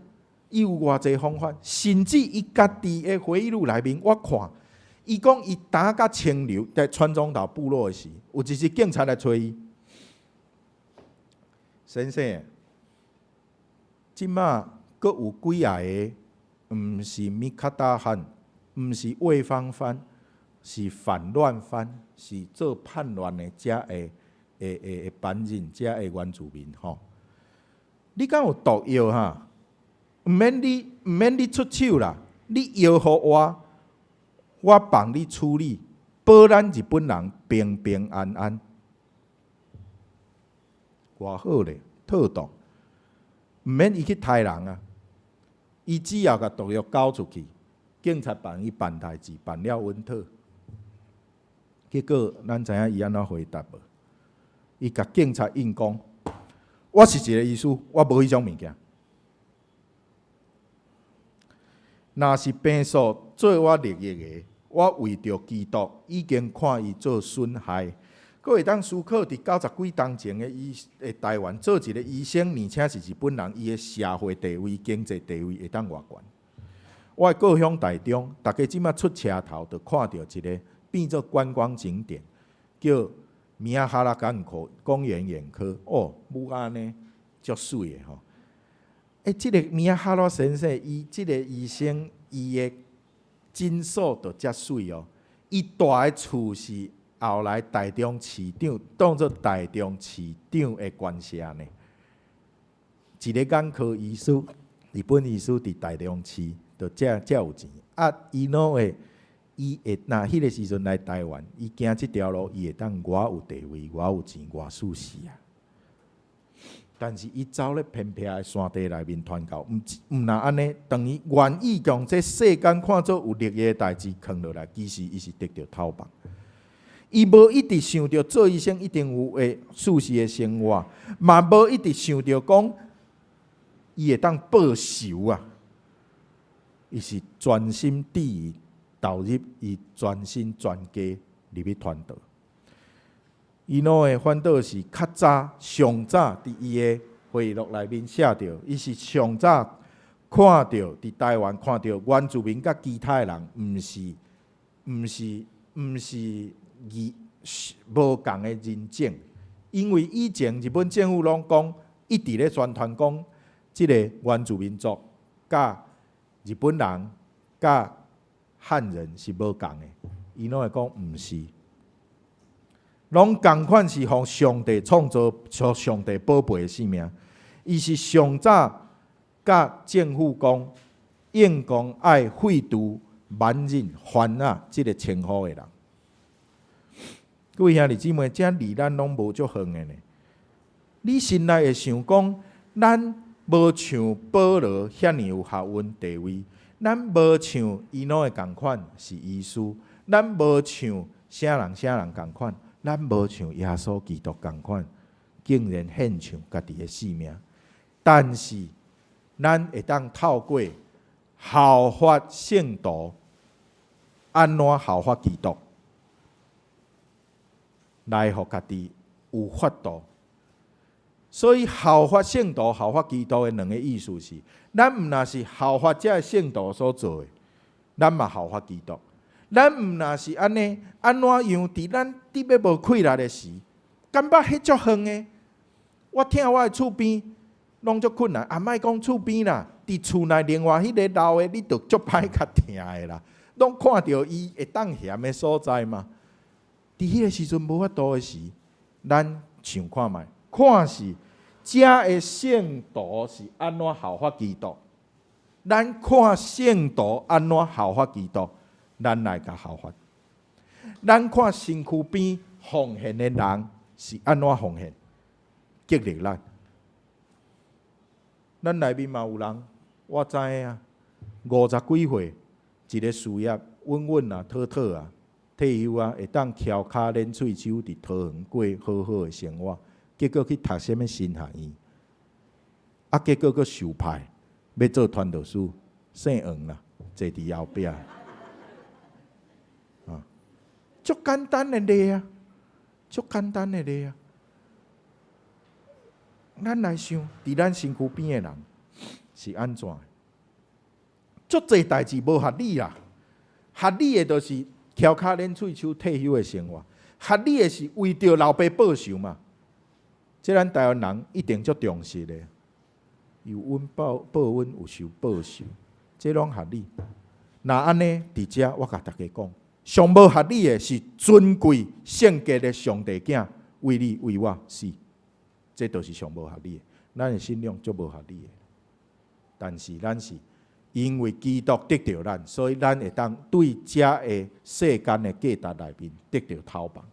F: 伊有偌濟方法，甚至伊家己的回憶錄內面，我看伊講伊打佮清流佇川中島部落的時，有一日警察來揣伊，先生，這馬閣有幾仔个，毋是米卡達漢，毋是魏方番，是反亂番，是做叛亂的遮的班人，遮的原住民吼。你敢有毒藥哈？毋免你出手啦，你藥予我，我幫你處理，保咱日本人平平安安。偌好咧，妥當，毋免伊去刣人啊，伊只要共毒藥交出去，警察幫伊辦代誌，辦了穩妥。結果咱知影伊按怎回答無？伊共警察應講：我是一个醫師，我無彼種物件。若是病數做我利益的，我為著基督已經看伊做損害。閣會當思考佇九十幾冬前的醫的台灣做一个醫生，而且是日本人，伊的社會地位、經濟地位會當偌懸？我的故鄉台中，逐家這馬出車頭，就看著一个變做觀光景點，叫宮原眼科宮原眼科。哦，母按呢，足媠的吼。欸，這个宮原先生，伊這个醫生，伊的診所就遮媠哦。伊蹛的厝是後來台中市長，當做台中市長的官舍呢。一个眼科醫師，日本醫師佇台中市，就遮遮有錢。啊，伊攏會，伊會若彼個時陣來台灣，伊行這條路，伊會當我有地位，我有錢，我舒適啊。但是伊走咧偏僻的山地內面傳教，毋毋若按呢，當伊願意將這世間看做有利益的代誌囥落來，其實伊是得著頭放。伊無一直想著做醫生一定有會舒適的生活，嘛無一直想著講伊會當報仇啊。伊是專心致意投入，伊全身全家入去傳道。伊諾的反倒是較早上早佇伊的回憶錄內面寫著，伊是上早看著佇台灣看著原住民佮其他的人，毋是毋是毋是異無仝的人種，因為以前日本政府攏講一直咧宣傳講，這个原住民族佮日本人佮漢人是無仝的，伊攏會講毋是。攏仝款是予上帝創造出上帝寶貝的性命，伊是上早佮政府講，應當愛廢除蠻人、番仔這个稱呼的人。各位兄弟姊妹，這離咱攏無足遠的呢。你心內會想講，咱無像保羅遐爾有學問地位，咱無像伊諾的仝款是醫師，咱無像啥人啥人仝款。咱無像耶穌基督仝款，竟然獻上家己的性命。但是，咱會當透過效法聖徒，按怎效法基督，來予家己有法度。所以，效法聖徒、效法基督的兩个意思是：咱毋若是效法這个聖徒所做的，咱嘛效法基督。咱毋若是按呢，按怎樣？佇咱得欲無氣力的時，感覺彼足遠的。我疼我的厝邊攏足困難，啊，莫講厝邊啦，佇厝內另外彼個樓的，你就足歹較疼的啦。攏看著伊會當嫌的所在嘛。佇彼個時陣無法度的時，咱想看覓，看是遮的聖徒是按怎效法基督。咱看聖徒按怎效法基督。咱來共效法，咱看身軀邊奉獻的人是按怎奉獻，激勵咱。咱內面嘛有人，我知影啊，五十幾歲，一个事業穩穩啊、妥妥啊，退休啊，會當翹跤練喙鬚，佇桃園過好好的生活，結果去讀啥物神學院，啊，結果閣受派，欲做傳道師，姓黃啦，坐佇後壁。足簡單的例啊，足簡單的例啊。咱來想，佇咱身軀邊的人是按怎？足濟代誌無合理啦，合理的就是翹跤練喙鬚退休的生活，合理的是為著老爸報仇嘛。這咱台灣人一定足重視的，有恩報報恩，有仇報仇，這攏合理。若按呢，佇遮我共大家講。上無合理的是尊貴聖潔的上帝囝為你為我死，這就是上無合理的。咱的信仰足無合理的，但是咱是因為基督得著咱，所以咱會當對遮个世間的價值內面得著頭放。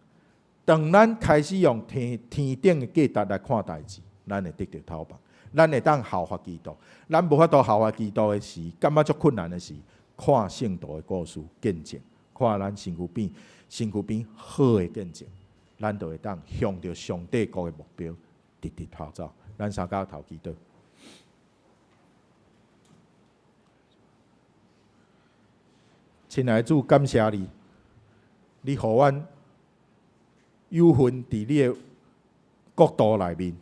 F: 當咱開始用天天頂的價值來看代誌，咱會得著頭放。咱會當效法基督。咱無法度效法基督的時，感覺足困難的時，看聖徒的故事見證。看咱身軀邊，身軀邊好的見證，咱就會當向著上帝國的目標直直頭走。咱三跤頭祈禱。親愛的主，感謝你，你予阮有份佇你的國度內面，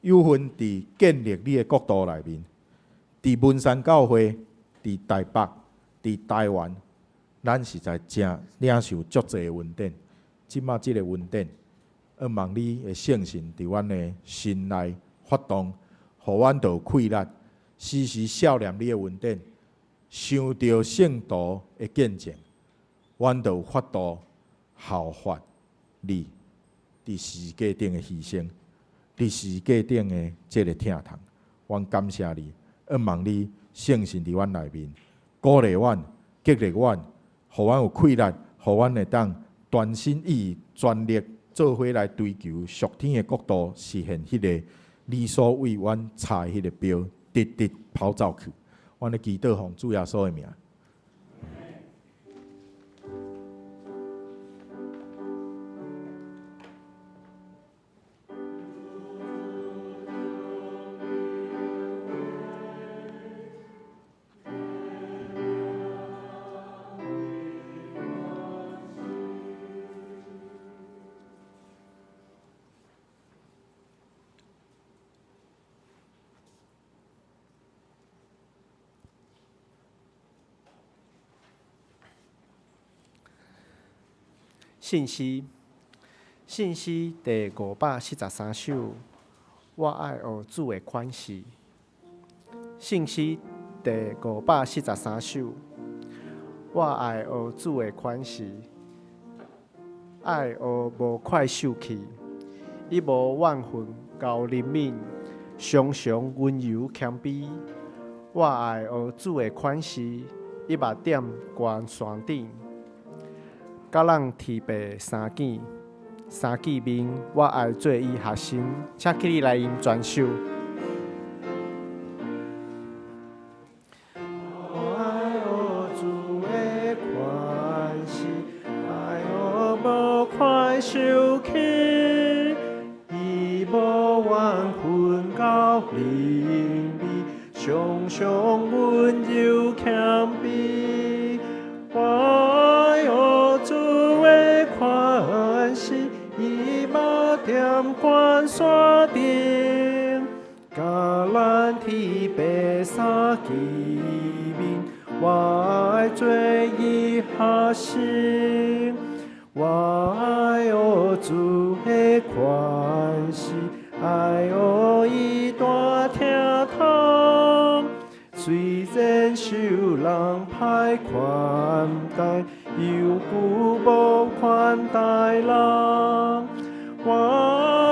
F: 有份佇建立你的國度內面，佇文山教會，佇台北，佇台灣。咱實在誠領受足濟的恩典，這馬這个恩典，向望你的聖神佇阮的心內發動，予阮著有氣力，時時數念你的恩典，想著聖徒的見證，阮就有法度效法你佇十字架頂的犧牲，佇十字架頂的這个疼痛。阮感謝你，向望你聖神佇阮內面鼓勵阮、激勵阮，予阮有氣力，予阮會當專心意全力做伙來追求屬天的國度，實現彼个你所為阮插的彼个標，直直跑走去。阮咧祈禱奉主耶穌的名。
E: 信詩，信詩第543首，我愛學主的款式。信詩第543首，我愛學主的款式，愛學無快受氣，伊無怨恨厚憐憫，常常溫柔謙卑。我愛學主的款式，伊目踮懸山頂。佮咱天父相見，相見面，我愛做伊學生，請起立來吟全首。我愛學主的款式，愛學無快受氣，伊無怨恨厚憐憫，常常溫柔謙卑。我愛學主的款式，伊目踮懸山頂，佮咱天父相見面，我愛做伊學生。我愛學主的款式，愛學伊大疼痛。雖然受人歹款待，猶閣無寬待人。我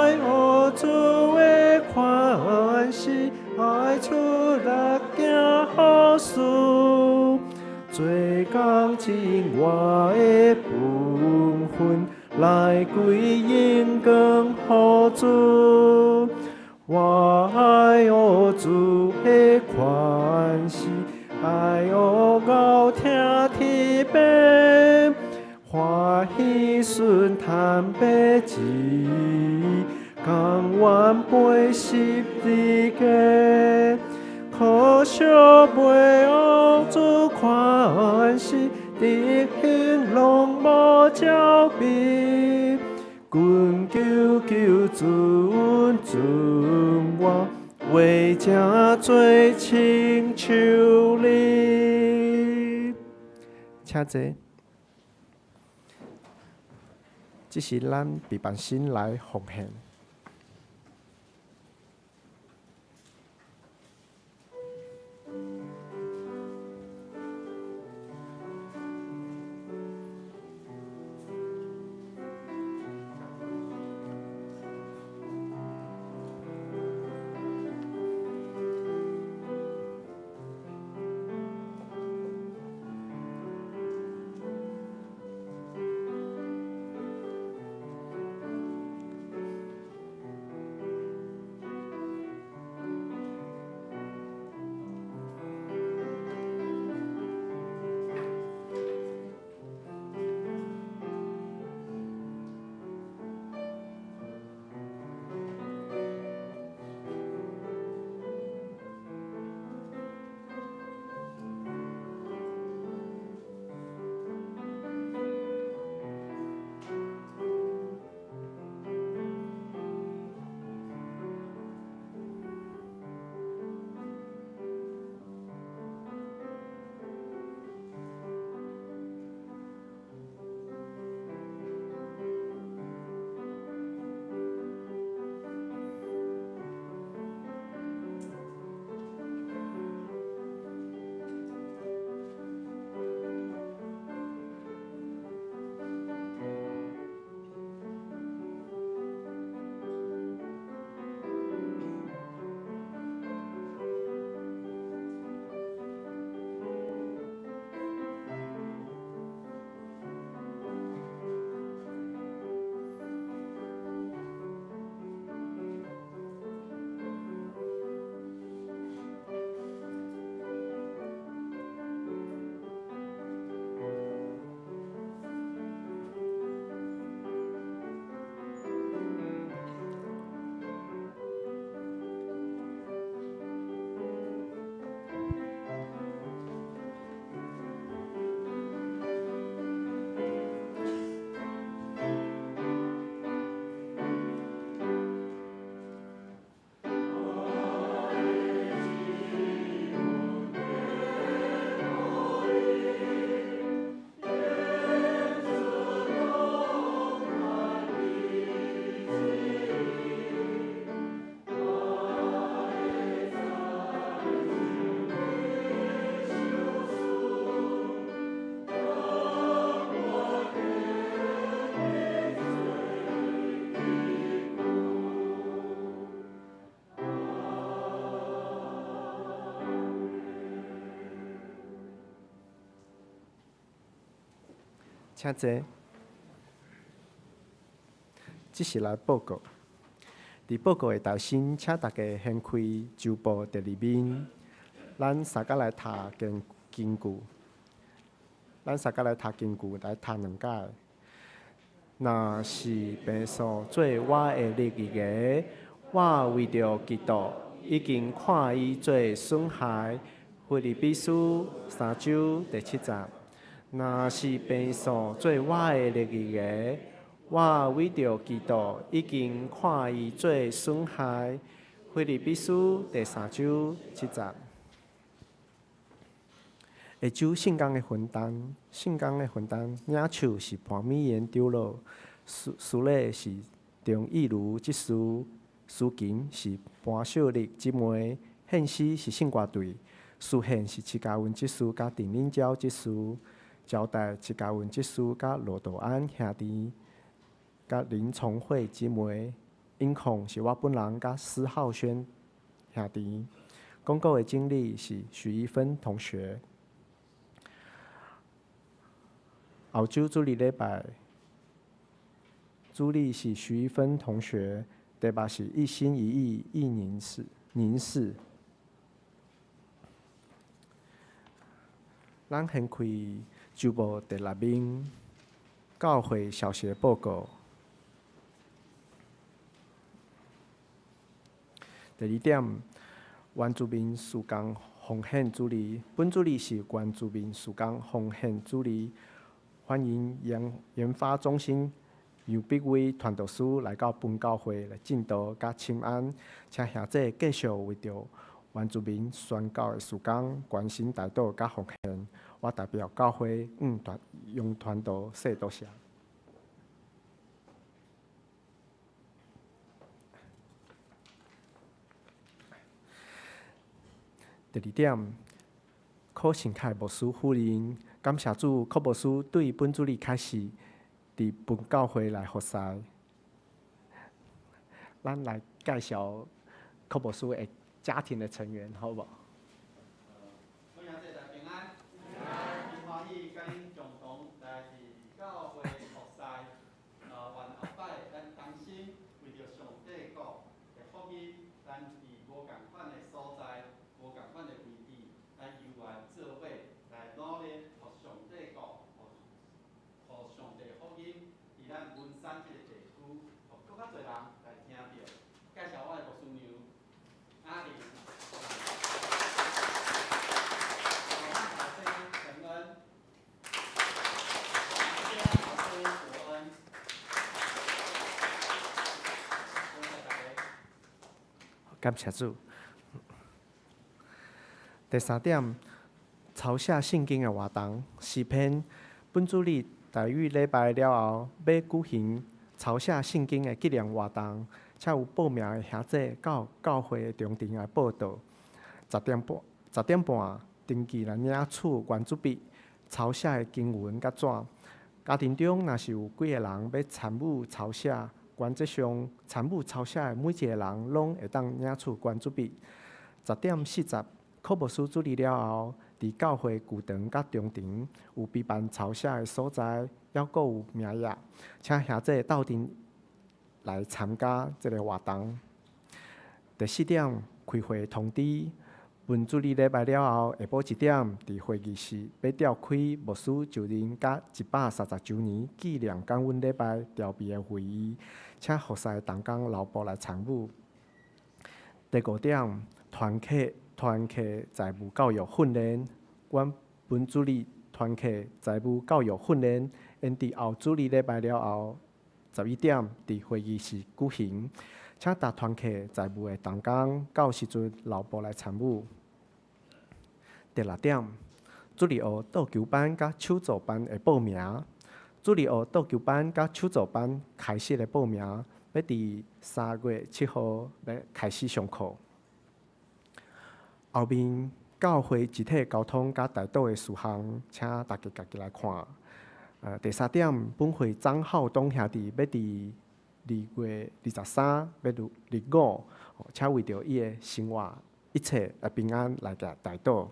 E: 愛學主的款式，愛出力行好事，做工盡我的本分，來歸榮光予主。我愛學主的款式，愛學𠢕疼天父，歡喜順坦白旨，甘願背十字架，可惜袂學主款式，德行攏無照比。懇求求主准我，為這做親像你。請坐。這是咱備辦心來奉獻。請坐。這是來報告。佇報告的頭先，請大家掀開週報第二面，咱三甲來讀經經句。咱三甲來讀經句，來讀兩解。若是便所做我的利益的，我為著基督已經看伊做損害。腓立比書三章第七節。若是便所做我的利益的，我為著基督已經看伊做損害。腓立比書第三章七節。下週聖工的分擔，聖工的分擔，領袖是潘美妍長老，司司禮是張義如執事，司琴是潘秀麗姊妹，獻詩是聖歌隊，司獻是徐嘉雲執事佮鄭敏嬌執事，招待徐嘉雲執事佮羅道安兄弟，佮林崇慧姊妹，音控是我本人佮施浩軒兄弟，廣告的經理是許一芬同學。後週主日禮拜，主禮是徐一芬同學，題目是一心一意一凝視凝視。咱掀開週報第六面，教會小學報告。第二點，原住民事工奉獻主日，本主日是原住民事工奉獻主日。歡迎研研發中心楊碧威傳道師來到本教會來證道佮請安，請兄弟繼續為著原住民宣教的事工關心代禱佮奉獻。我代表教會團楊傳道說多謝。第二點，柯信凱牧師夫人。感謝主，柯牧師對本主日開始佇本教會來服侍。咱來介紹柯牧師的家庭的成員，好無？感謝主。第三點，抄寫聖經的活動，詩篇本主日台語禮拜了後，欲舉行抄寫聖經的紀念活動，請有報名的兄弟到教會的中庭來報到。十點半，十點半登記來領取圓珠筆、抄寫的經文佮紙。家庭中若是有幾個人欲參與抄寫，原則上參與抄寫的每一個人攏會當領取圓珠筆。十點四十，柯牧師主禮了後，佇教會舊堂佮中庭有備辦抄寫的所在，猶閣有名額，請兄弟鬥陣來參加這个活動。第四點，開會通知，文主禮禮拜了後，下晡一點，佇會議室欲召開牧師就任佮130周年紀念感恩禮拜籌備的會議，請服侍同工留步來參與。第五點，團契團契財務教育訓練，阮本主日團契財務教育訓練，𪜶佇後主日禮拜了後，11點佇會議室舉行，請逐團契財務的同工到時陣留步來參與。第六點，主日學桌球班佮手作班的報名，主日學桌球班佮手作班開始的報名，欲佇3月7號來開始上課。後面教會集體溝通佮代禱的事項，請大家家己來看。第三點，本會張浩東兄弟欲佇2月23欲入日五，請為著伊的生活一切的平安來共代禱。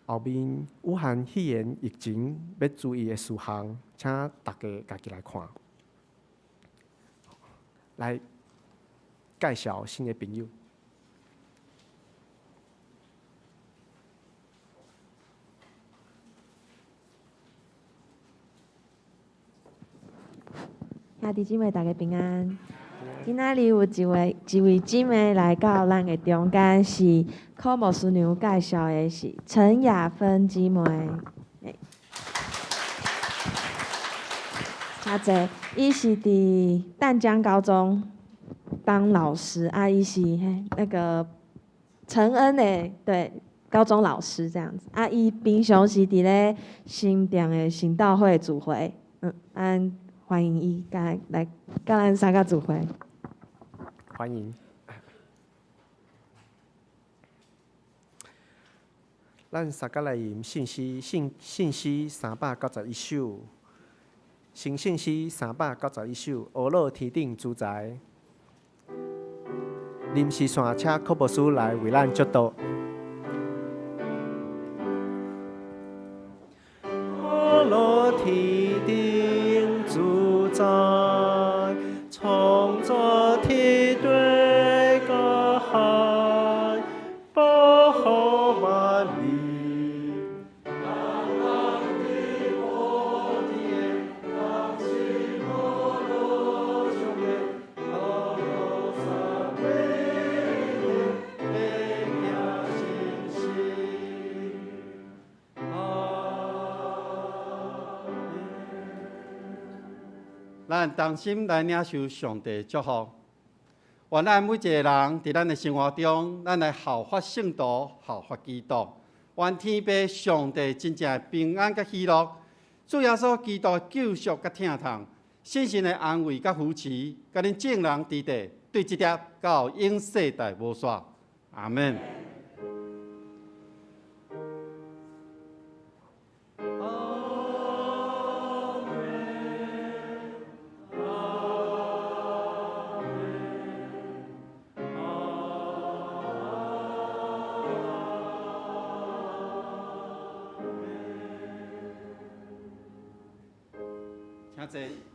E: 後面武漢肺炎疫情欲注意的事項，請大家家己來看。來介紹新的朋友。
G: 兄弟姊妹，大家平安。今仔日有一位姊妹來到咱的中間，是柯牧師娘介紹的，是陳雅芬姊妹。請坐，伊是佇淡江高中當老師，啊，伊是那個承恩的，對，高中老師這樣子。啊，伊平常時佇咧新店的行道會聚會，咱歡迎伊來佮咱三個聚會。
E: 歡迎。咱三個來吟聖詩，聖詩391首，新聖詩391首，阿樂天頂主宰。臨時線，請柯牧師來為咱祝禱。阿樂天頂主宰，創造天地佮海，保護萬民。
B: 咱同心來領受上帝祝福。願咱每一個人佇咱的生活中，咱來效法聖徒，效法基督。願天父上帝真正的平安佮喜樂，主耶穌基督救贖佮疼痛，聖神的安慰佮扶持，佮恁眾人佇佇，對這粒到永世代無煞。阿們。請坐。